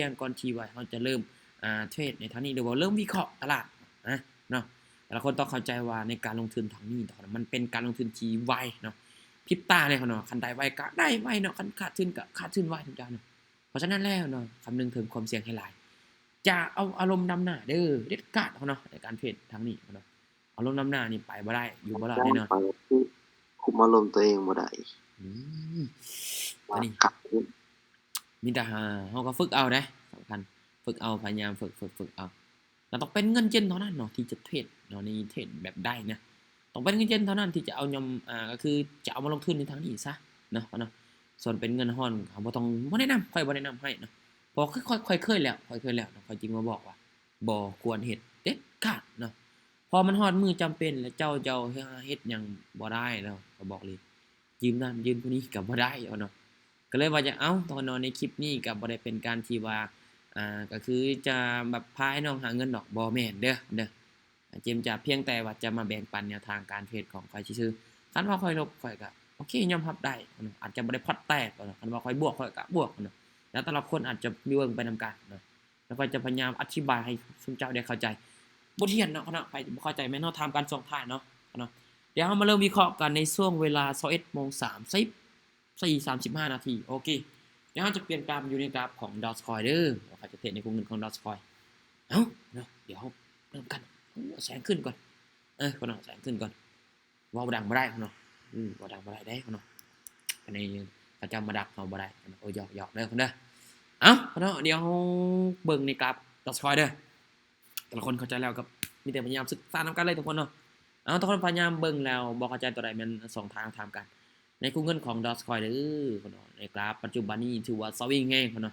ຽງກ່ອນທີ່ວ່າເຮົາຈະເລີ່ມ ອ່າ ເທຣດໃນທາງນີ້ ຫຼືວ່າເລີ່ມວິເຄາະຕະຫຼາດນະເນາະ. ແຕ່ລະຄົນຕ້ອງເຂົ້າໃຈວ່າໃນການລົງທຶນທາງນີ້ ມັນເປັນການລົງທຶນທີ່ໄວເນາະ ພິບຕາເລີຍເນາະ. ຄັນໄດ້ໄວກໍໄດ້ໄວເນາະ ຄັນຂາດທຶນກໍຂາດທຶນໄວເນາະ. ເພາະສະນັ້ນແລ້ວເນາະ ຄຳນຶງເຖິງຄວາມສ່ຽງໃຫ້ຫຼາຍ ຢ່າເອົາອາລົມນຳໜ້າເດີ ເດັດຂາດເນາະ ໃນການເທຣດທາງນີ້ເນາະ. ອາລົມນຳໜ້ານີ້ໄປບໍ່ໄດ້ ຢູ່ບໍ່ລອດແນ່ນອນ. ຄວບຄຸມອາລົມຕົວເອງບໍ່ໄດ້. ອືມ ອັນນີ້ ມີແຕ່ເຮົາກໍຝຶກເອົາເດ້ ສຳຄັນ ຝຶກເອົາ ພະຍາຍາມຝຶກ ຝຶກ ຝຶກເອົາ. ລະຕ້ອງເປັນເງິນເຢັນເທົ່ານັ້ນເນາະ ທີ່ຈະເທຣດເນາະ ໃນເທຣດແບບໄດ້ນະ. ຕ້ອງເປັນເງິນເຢັນເທົ່ານັ້ນທີ່ຈະເອົາຍອມ ອ່າ ກໍຄືຈະເອົາມາລົງທຶນໃນທາງນີ້ຊະເນາະ ເນາະ. ສ່ວນເປັນເງິນຮ້ອນ ເຮົາບໍ່ຕ້ອງ ບໍ່ແນະນຳ ຂ້ອຍບໍ່ແນະນຳໃຫ້ເນາະ. ເພາະວ່າຄືຂ້ອຍ ຂ້ອຍເຄີຍແລ້ວ ຂ້ອຍເຄີຍແລ້ວເນາະ ຂ້ອຍຈຶ່ງມາບອກວ່າ ບໍ່ຄວນເຮັດເດັດຂາດເນາະ. ເພາະມັນຮອດມື້ຈຳເປັນແລ້ວ ເຈົ້າ ເຈົ້າເຮັດຫຍັງບໍ່ໄດ້ແລ້ວ ຂ້ອຍບອກເລີຍ. ຢືມນັ້ນຢືມຜູ້ນີ້ກໍບໍ່ໄດ້ເນາະ. ກໍເລີຍວ່າຈະ ເອົ້າ ຕອນເນາະ ໃນຄລິບນີ້ກໍບໍ່ໄດ້ເປັນການທີ່ວ່າ ອ່າ ກໍຄືຈະແບບພາໃຫ້ນ້ອງຫາເງິນດອກ ບໍ່ແມ່ນເດີ ເດີ. ເຈມຈະພຽງແຕ່ວ່າຈະມາແບ່ງປັນແນວທາງການເທຣດຂອງຂ້ອຍຊື່ໆ. ຄັນວ່າຂ້ອຍລົບ ຂ້ອຍກໍໂອເຄ ຍອມຮັບໄດ້ເນາະ ອາດຈະບໍ່ໄດ້ພອດແຕກເນາະ. ຄັນວ່າຂ້ອຍບວກ ຂ້ອຍກໍບວກເນາະ ແລ້ວແຕ່ລະຄົນອາດຈະເບິ່ງໄປນຳກັນເນາະ. ແລ້ວຂ້ອຍຈະພະຍາຍາມອະທິບາຍໃຫ້ຊຸມເຈົ້າໄດ້ເຂົ້າໃຈ ບົດຮຽນເນາະ ເນາະ. ໃຜບໍ່ເຂົ້າໃຈແມ່ນເຮົາຖາມກັນຊ່ວງທ້າຍເນາະ ເນາະ. ດຽວເຮົາມາເລີ່ມວິເຄາະກັນໃນຊ່ວງເວລາຊາວເອັດໂມງສາມສິບ ສີ່ ສາມສິບຫ້ານາທີ. ໂອເຄ ດຽວເຮົາຈະປ່ຽນການຢູ່ໃນກຣາຟຂອງດອດຄອຍເດີ ວ່າເຂົາຈະເທຣດໃນວງເງິນຂອງດອດຄອຍ. ເອົ້າ ເນາະ ດຽວເຮົາເລີ່ມກັນ. ເອົາແສງຂຶ້ນກ່ອນ ເອີ ເຂົາເນາະ ແສງຂຶ້ນກ່ອນ. ເວົ້າດັງບໍ່ໄດ້ເນາະ ອື ເວົ້າດັງບໍ່ໄດ້ເດ້ເນາະ. ອັນນີ້ເຂົາເຈົ້າມາດັກເຮົາບໍ່ໄດ້ເນາະ. ໂອ້ ຢອກໆເດີເນາະ. ເອົ້າ ເນາະ ດຽວເຮົາເບິ່ງໃນກຣາຟດອດຄອຍເດີ. ແຕ່ລະຄົນເຂົ້າໃຈແລ້ວກໍມີແຕ່ພະຍາຍາມສຶກສານຳກັນເລີຍທຸກຄົນເນາະ. ເອົາ ທຸກຄົນພະຍາຍາມເບິ່ງແລ້ວບໍ່ເຂົ້າໃຈຕົວໃດ ແມ່ນສອງທາງຖາມກັນ. ໃນຄູ່ເງິນຂອງດອດຄອຍເດີເນາະ ໃນກຣາຟປັດຈຸບັນນີ້ຖືວ່າສະວິງແຮງເນາະ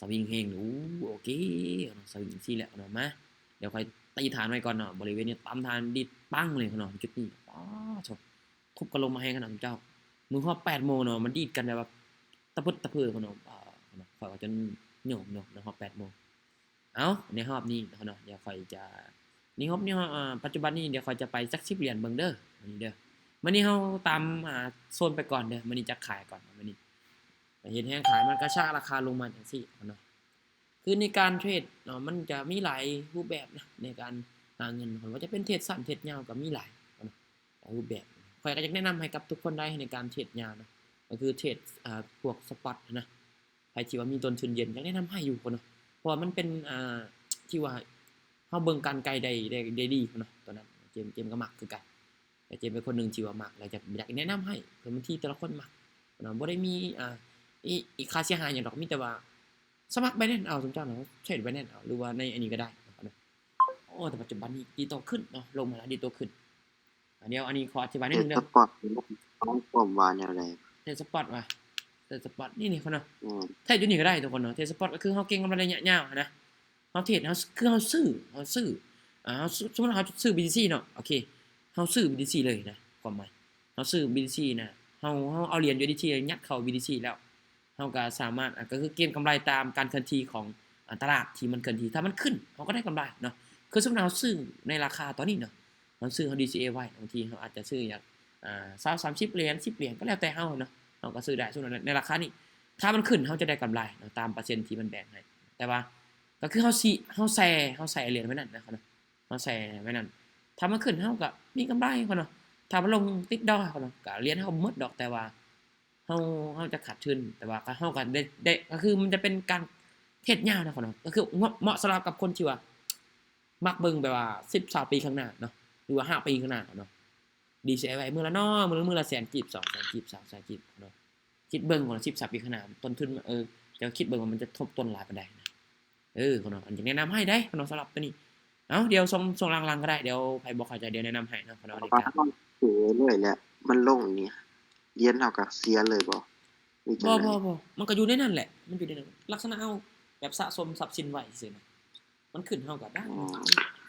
ສະວິງແຮງ. ໂອ້ ໂອເຄ ສະວິງຈັ່ງຊີ້ແຫຼະເນາະ. ມາ ດຽວຂ້ອຍຕີຖານໄວ້ກ່ອນເນາະ ບໍລິເວນນີ້ຕຳຖານດີດປັງເລີຍເນາະ ຈຸດນີ້. ປາດໂທ້ ທຸບກັນລົງມາແຮງຂະໜາດເຈົ້າ. ມື້ຮອບແປດໂມງເນາະ ມັນດີດກັນແບບວ່າຕະພຶດຕະເພີເນາະ. ເອີ ຂ້ອຍວ່າຈົນໂຍມເນາະ ຮອບແປດໂມງ. ເອົ້າ ໃນຮອບນີ້ເນາະ ດຽວຂ້ອຍຈະ ນີ້ຮອບນີ້ ເອີ ປັດຈຸບັນນີ້ ດຽວຂ້ອຍຈະໄປຈັກສິບຫຼຽນເບິ່ງເດີ. ມື້ນີ້ເດີ ມື້ນີ້ເຮົາຕາມ ອ່າ ໂຊນໄປກ່ອນເດີ. ມື້ນີ້ຈະຂາຍກ່ອນ ມື້ນີ້ເຫັນແຮງຂາຍ ມັນກະຊາກລາຄາລົງມາຈັ່ງຊີ້ເນາະ. ຄືໃນການເທຣດເນາະ ມັນຈະມີຫຼາຍຮູບແບບນະ ໃນການຫາເງິນ ບໍ່ວ່າຈະເປັນເທຣດສັ້ນເທຣດຍາວກໍມີຫຼາຍເນາະ ຫຼາຍຮູບແບບ. ຂ້ອຍກໍຢາກແນະນຳໃຫ້ກັບທຸກຄົນໄດ້ໃນການເທຣດຍາວເນາະ ກໍຄືເທຣດ ອ່າ ພວກສະປອດນະ. ໃຜທີ່ວ່າມີຕົ້ນທຶນເຢັນ ຢາກແນະນຳໃຫ້ຢູ່ເນາະ ເພາະວ່າມັນເປັນ ອ່າ ທີ່ວ່າເຮົາເບິ່ງການໄກໄດ້ ໄດ້ ໄດ້ດີເນາະ. ຕອນນັ້ນເຈມ ເຈມກໍມັກຄືກັນ ແຕ່ເຈມເປັນຄົນໜຶ່ງທີ່ວ່າມັກ ແລະ ຢາກ ຢາກແນະນຳໃຫ້ ເພື່ອບາງທີແຕ່ລະຄົນມັກເນາະ. ບໍ່ໄດ້ມີ ອ່າ ອີ ອີ ຄ່າເສຍຫາຍຫຍັງດອກ ມີແຕ່ວ່າສະໝັກໄບແນນເອົາ ສົມເຈົ້າເນາະ ເທຣດໄບແນນເອົາ ຫຼືວ່າໃນອັນນີ້ກໍໄດ້ເນາະ. ໂອ້ ແຕ່ປັດຈຸບັນນີ້ດີດໂຕຂຶ້ນເນາະ ລົງມາແລ້ວດີດໂຕຂຶ້ນ. ອ່າ ດຽວອັນນີ້ຂໍອະທິບາຍໜ້ອຍໜຶ່ງເດີ. ສະປອດ ໝາຍຄວາມວ່າແນວໃດ? ເທຣດສະປອດວ່າ ເທຣດສະປອດ ນີ້ໆ ເນາະ. ອືມ ເທຣດຢູ່ນີ້ກໍໄດ້ທຸກຄົນເນາະ. ເທຣດສະປອດກໍຄືເຮົາເກັງກຳໄລໄລຍະຍາວຫັ້ນນະ. ເຮົາເທຣດ ເຮົາ ຄືເຮົາຊື້ ເຮົາຊື້ ອ່າ ເຮົາ ສົມມຸດເຮົາຊື້ ບີ ທີ ຊີ ເນາະ ໂອເຄ ເຮົາຊື້ ບີ ທີ ຊີ ເລີຍນະ. ຄວາມໝາຍ ເຮົາຊື້ ບີ ທີ ຊີ ນະ ເຮົາ ເຮົາເອົາຫຼຽນ ຢູ ເອສ ດີ ທີ ຍັດເຂົ້າ ບີ ທີ ຊີ ແລ້ວ ເຮົາກໍສາມາດ ອ່າ ກໍຄືເກນກຳໄລຕາມການເຄື່ອນທີ່ຂອງ ອ່າ ຕະຫຼາດທີ່ມັນເຄື່ອນທີ່. ຖ້າມັນຂຶ້ນ ເຮົາກໍໄດ້ກຳໄລເນາະ. ຄືສົມມຸດເຮົາຊື້ໃນລາຄາຕອນນີ້ເນາະ ເຮົາຊື້ ເຮົາ ດີ ຊີ ເອ ໄວ້ ບາງທີເຮົາອາດຈະຊື້ຢາກ ອ່າ ຊາວ ສາມສິບຫຼຽນ ສິບຫຼຽນ ກໍແລ້ວແຕ່ເຮົາເນາະ ເຮົາກໍຊື້ໄດ້. ສົມມຸດໃນລາຄານີ້ ຖ້າມັນຂຶ້ນ ເຮົາຈະໄດ້ກຳໄລເນາະ ຕາມເປີເຊັນທີ່ມັນແບ່ງໃຫ້. ແຕ່ວ່າກໍຄືເຮົາຊິ ເຮົາແຊ່ ເຮົາແຊ່ຫຼຽນໄວ້ນັ້ນນະ ເຮົາແຊ່ໄວ້ນັ້ນ. ຖ້າມັນຂຶ້ນ ເຮົາກໍມີກຳໄລເນາະ. ຖ້າມັນລົງ ຕິດດອຍເນາະ ກໍຫຼຽນເຮົາບໍ່ໝົດດອກ ແຕ່ວ່າ ເຮົາ ເຮົາຈະຂາດທຶນ ແຕ່ວ່າເຮົາກໍໄດ້ ໄດ້ ກໍຄືມັນຈະເປັນການເທຣດຍາວນະເນາະ. ກໍຄືເໝາະ ເໝາະສຳລັບກັບຄົນທີ່ວ່າມັກເບິ່ງແບບວ່າສິບ ຊາວປີຂ້າງໜ້າເນາະ ຫຼືວ່າຫ້າປີຂ້າງໜ້າເນາະ. ດີ ຊີ ເອ ໄວ້ມື້ລະໜ້ອຍ ມື້ລະ ມື້ລະແສນກີບ ສອງແສນກີບ ສາມແສນກີບເນາະ. ຄິດເບິ່ງກ່ອນ ສິບ ຊາວປີຂ້າງໜ້າ ຕົ້ນທຶນ ເອີ ເຈົ້າຄິດເບິ່ງວ່າມັນຈະທົບຕົ້ນຫຼາຍປານໃດນະ. ເອີ ເນາະ ອັນນີ້ແນະນຳໃຫ້ໄດ໋ເນາະ ສຳລັບໂຕນີ້. ເອົາ ດຽວຊ່ວງ ຊ່ວງຫຼັງໆກໍໄດ້ ດຽວໃຜບໍ່ເຂົ້າໃຈ ດຽວແນະນຳໃຫ້ເນາະ ເນາະ. ເຮົາຊື້ເລີຍແຫຼະ ມັນລົງນີ້ ຫຼຽນເຮົາກໍເສຍເລີຍບໍ່ ຫຼືຈັ່ງໃດ? ບໍ່ ບໍ່ ບໍ່ ມັນກໍຢູ່ໃນນັ້ນແຫຼະ ມັນຢູ່ໃນນັ້ນ. ລັກສະນະເຮົາແບບສະສົມຊັບສິນໄວ້ຊື່ໆນະ ມັນຂຶ້ນເຮົາກໍໄດ້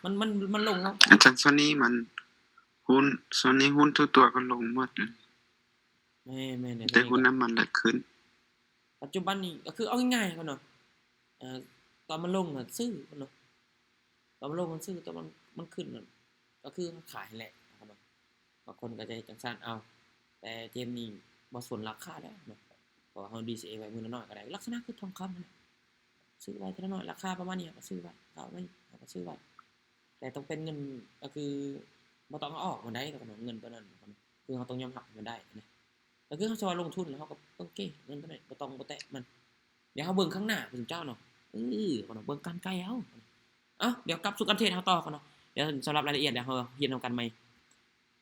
ມັນ ມັນ ມັນລົງເຮົາ ອາຈານ ຊ່ວງນີ້ມັນ ຫຸ້ນ ຊ່ວງນີ້ຫຸ້ນທຸກຕົວກໍລົງໝົດ. ແມ່ນໆ ແຕ່ຫຸ້ນນ້ຳມັນລະຂຶ້ນ. ປັດຈຸບັນນີ້ກໍຄືເອົາງ່າຍໆກ່ອນເນາະ ເອີ ຕອນມັນລົງນະຊື້ເນາະ ຕອນມັນລົງນະຊື້ ຕອນມັນ ມັນຂຶ້ນນະກໍຄືຂາຍຫັ້ນແຫຼະເນາະ. ບາງຄົນກໍຈະເຮັດຈັ່ງຊັ້ນເອົາ ແຕ່ເຈມນີ້ບໍ່ສົນລາຄາແລ້ວເນາະ ເພາະວ່າເຮົາ ດີ ຊີ ເອ ໄວ້ມື້ລະໜ້ອຍກໍໄດ້ ລັກສະນະຄືທອງຄຳຫັ້ນແຫຼະ. ຊື້ໄວ້ເທື່ອລະໜ້ອຍ ລາຄາປະມານນີ້ ເຮົາກໍຊື້ໄວ້ ລາຄາປະມານນີ້ ເຮົາກໍຊື້ໄວ້ ແຕ່ຕ້ອງເປັນເງິນ ກໍຄືບໍ່ຕ້ອງເອົາອອກມັນໄດ້ ເງິນຕົວນັ້ນ ຄືເຮົາຕ້ອງຍອມຮັບໃຫ້ມັນໄດ້ນະ ກໍຄືເຮົາຊິວ່າລົງທຶນ ແລ້ວເຮົາກໍໂອເຄ ເງິນຕົວນີ້ບໍ່ຕ້ອງ ບໍ່ແຕະມັນ ດຽວເຮົາເບິ່ງຂ້າງໜ້າເຈົ້າເນາະ ເອີ ເບິ່ງການໄກເຮົາ ເອົ້າ ດຽວກັບສູ່ການເທຣດເຮົາຕໍ່ກ່ອນເນາະ ດຽວສຳລັບລາຍລະອຽດ ດຽວເຮົາຮຽນນຳກັນໃໝ່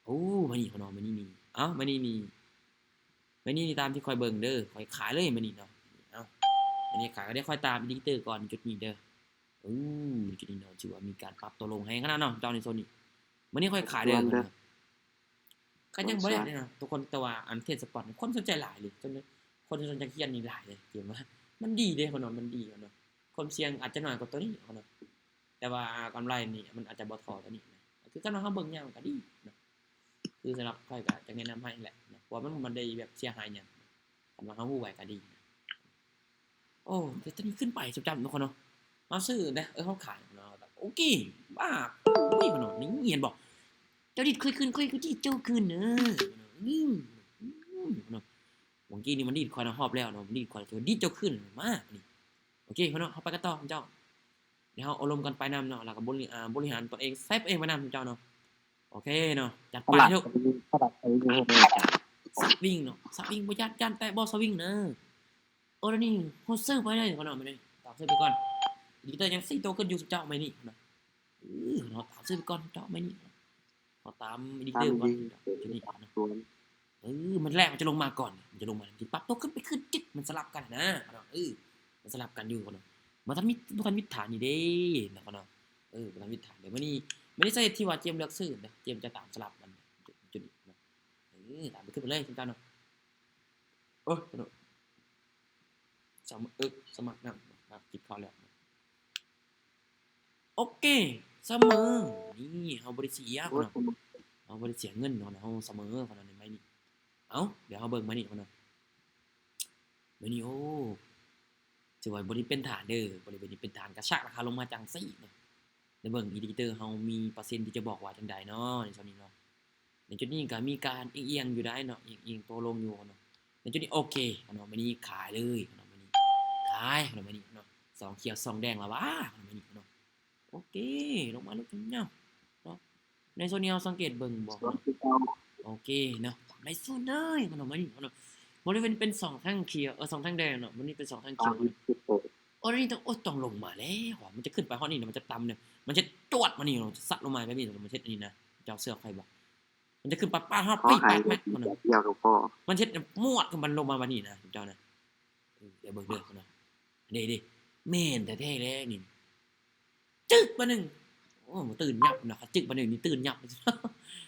ໂອ້ ມື້ນີ້ເນາະ ມື້ນີ້ນີ້ ເອົ້າ ມື້ນີ້ນີ້ ມື້ນີ້ນີ້ຕາມທີ່ຂ້ອຍເບິ່ງເດີ ຂ້ອຍຂາຍເລີຍມື້ນີ້ເນາະ ເອົ້າ ມື້ນີ້ຂາຍ ດຽວຂ້ອຍຕາມອິນດິເຕີກ່ອນຈຸດນີ້ເດີ ໂອ້ ຈຸດນີ້ເນາະ ຖືວ່າມີການປັບຕົວລົງແຮງຂະໜາດເນາະ ເຈົ້າ ໃນໂຊນນີ້ ມື້ນີ້ຂ້ອຍຂາຍເດີ ກໍຍັງບໍ່ແລ້ວເດເນາະທຸກຄົນ ແຕ່ວ່າອັນເທຣດສະປອດຄົນສົນໃຈຫຼາຍເລີຍ ຄົນສົນໃຈຮຽນນີ້ຫຼາຍເລີຍ ເກມວ່າມັນດີເດ້ເນາະ ມັນດີເນາະ ຄວາມສ່ຽງອາດຈະໜ້ອຍກວ່າໂຕນີ້ເນາະ ແຕ່ວ່າກຳໄລນີ້ມັນອາດຈະບໍ່ທໍ່ໂຕນີ້ນະ ຄືຄັນວ່າເຮົາເບິ່ງຍາວມັນກໍດີເນາະ ຄືສຳລັບຂ້ອຍກໍຈະແນະນຳໃຫ້ແຫຼະເນາະ ເພາະວ່າມັນບໍ່ໄດ້ແບບເສຍຫາຍຫຍັງ ຄັນວ່າເຮົາຮູ້ໄວກໍດີນະ. ໂອ້ ແຕ່ຕອນນີ້ຂຶ້ນໄປຈັບໆເນາະ ເຮົາຊື້ເດ້ ເອີ ເຮົາຂາຍເນາະ ໂອເຄ ບາບ ໂອ້ຍ ເນາະ ນີ້ເຫັນບໍ່ ເຈົ້າດີດຂ້ອຍຂຶ້ນ ຂ້ອຍກໍດີດເຈົ້າຂຶ້ນເດີ ອືມ ເນາະ ເມື່ອກີ້ນີ້ມັນດີດຂ້ອຍນະ ຮອບແລ້ວເນາະ ມັນດີດຂ້ອຍ ເຈົ້າດີດເຈົ້າຂຶ້ນ ມານີ້ ໂອເຄ ເນາະ ເຮົາໄປກັນຕໍ່ເຈົ້າ ດຽວເຮົາອົບຮົມກັນໄປນຳເນາະ ແລ້ວກໍບໍລິ ອາ ບໍລິຫານຕົວເອງ ໃສ່ຕົວເອງໄປນຳເຈົ້າເນາະ ໂອເຄເນາະ ຈັດໄປເນາະ ສະວິງເນາະ ສະວິງບໍ່ຢ້ານ ຢ້ານແຕະບໍ່ສະວິງເນາະ ໂອ້ ດຽວນີ້ໂຮດເຊີໄປເລີຍເນາະ ມື້ນີ້ຕາມເຊີໄປກ່ອນ ອີດິເຕີຍັງສີ່ໂຕຂຶ້ນຢູ່ເຈົ້າ ມື້ນີ້ເນາະ ເອີ ເນາະ ຕາມເຊີໄປກ່ອນເຈົ້າ ມື້ນີ້ເນາະ ເຮົາຕາມອີດິເຕີກ່ອນ ຕາມອີດິເຕີກ່ອນ ເອີ ມື້ແລກມັນຈະລົງມາກ່ອນ ມັນຈະລົງມາ ມັນຈະປັບຕົວຂຶ້ນໄປຂຶ້ນ ຈຶກ ມັນສະຫຼັບກັນນະ ເນາະ ເອີ ມັນສະຫຼັບກັນຢູ່ເນາະ ບໍ່ທັນມີ ບໍ່ທັນມີຖານນີ້ເດ້ເນາະ ເນາະ ເອີ ບໍ່ທັນມີຖານເດ້ ມື້ນີ້ ມື້ນີ້ສາເຫດທີ່ວ່າເຈມເລືອກຊື້ນະ ເຈມຈະຕາມສະຫຼັບມັນ ຈຸດນີ້ເນາະ ເອີ ຕາມໄປຂຶ້ນໄປເລີຍເຈົ້າເນາະ ໂອ້ຍ ສະໝ- ເອີ ສະໝັກນຳ ມາກິນເຂົ້າແລ້ວ ໂອເຄ ສະເໝີ ນີ້ເຮົາບໍ່ໄດ້ເສຍເນາະ ເຮົາບໍ່ໄດ້ເສຍເງິນເນາະ ເຮົາສະເໝີເນາະ ໃນໄມ້ນີ້ ເອົ້າ ດຽວເຮົາເບິ່ງໄມ້ນີ້ກ່ອນເນາະ ໄມ້ນີ້ ໂອ້ ຖືວ່າບໍລິເປັນຖານເດີ ບໍລິເປັນຖານ ກະຊາກລາຄາລົງມາຈັ່ງຊີ້ເນາະ ໄດ້ເບິ່ງ ອິນດິເຕີເຮົາມີເປີເຊັນທີ່ຈະບອກວ່າຈັ່ງໃດເນາະ ໃນຊ່ວງນີ້ເນາະ ໃນຈຸດນີ້ກໍມີການອຽງໆຢູ່ໄດ໋ເນາະ ອຽງໆໂຕລົງຢູ່ເນາະ ໃນຈຸດນີ້ໂອເຄເນາະ ມື້ນີ້ຂາຍເລີຍເນາະ ມື້ນີ້ຂາຍເນາະ ມື້ນີ້ເນາະ ສອງຂຽວສອງແດງລະຫວາ ມື້ນີ້ເນາະ ໂອເຄ ລົງມາເລີຍຍາວໆເນາະ ໃນໂຊນນີ້ເຮົາສັງເກດເບິ່ງບໍ່ເນາະ ໂອເຄເນາະ ຕາມໄລໂຊນເລີຍເນາະ ມື້ນີ້ເນາະ ບໍລິເວນເປັນສອງແທ່ງຂຽວ ເອີ ສອງແທ່ງແດງເນາະ ມື້ນີ້ເປັນສອງແທ່ງຂຽວເນາະ ໂອ້ ນີ້ຕ້ອງ ໂອ້ ຕ້ອງລົງມາແລ້ວ ມັນຈະຂຶ້ນໄປຮອດນີ້ ມັນຈະຕ່ຳເລີຍ ມັນຈະຈວດມານີ້ ມັນຈະຊັດລົງມາແບບນີ້ ມັນເຮັດອັນນີ້ນະ ເຈົ້າເຊື່ອຂ້ອຍບໍ່ ມັນຈະຂຶ້ນໄປປາດຮອດປີ ແປດແມັດພຸ້ນນະ ມັນເຮັດມວດຂຶ້ນ ມັນລົງມາແບບນີ້ນະ ເຈົ້ານະ ເອີ ດຽວເບິ່ງເດີພຸ້ນນະ ເດ້ໆ ແມ່ນແທ້ໆແຫຼະນີ້ ຈຶກບາດໜຶ່ງ ໂອ້ ຕື່ນຫຍັບນະ ຄັນຈຶກບາດໜຶ່ງນີ້ຕື່ນຫຍັບ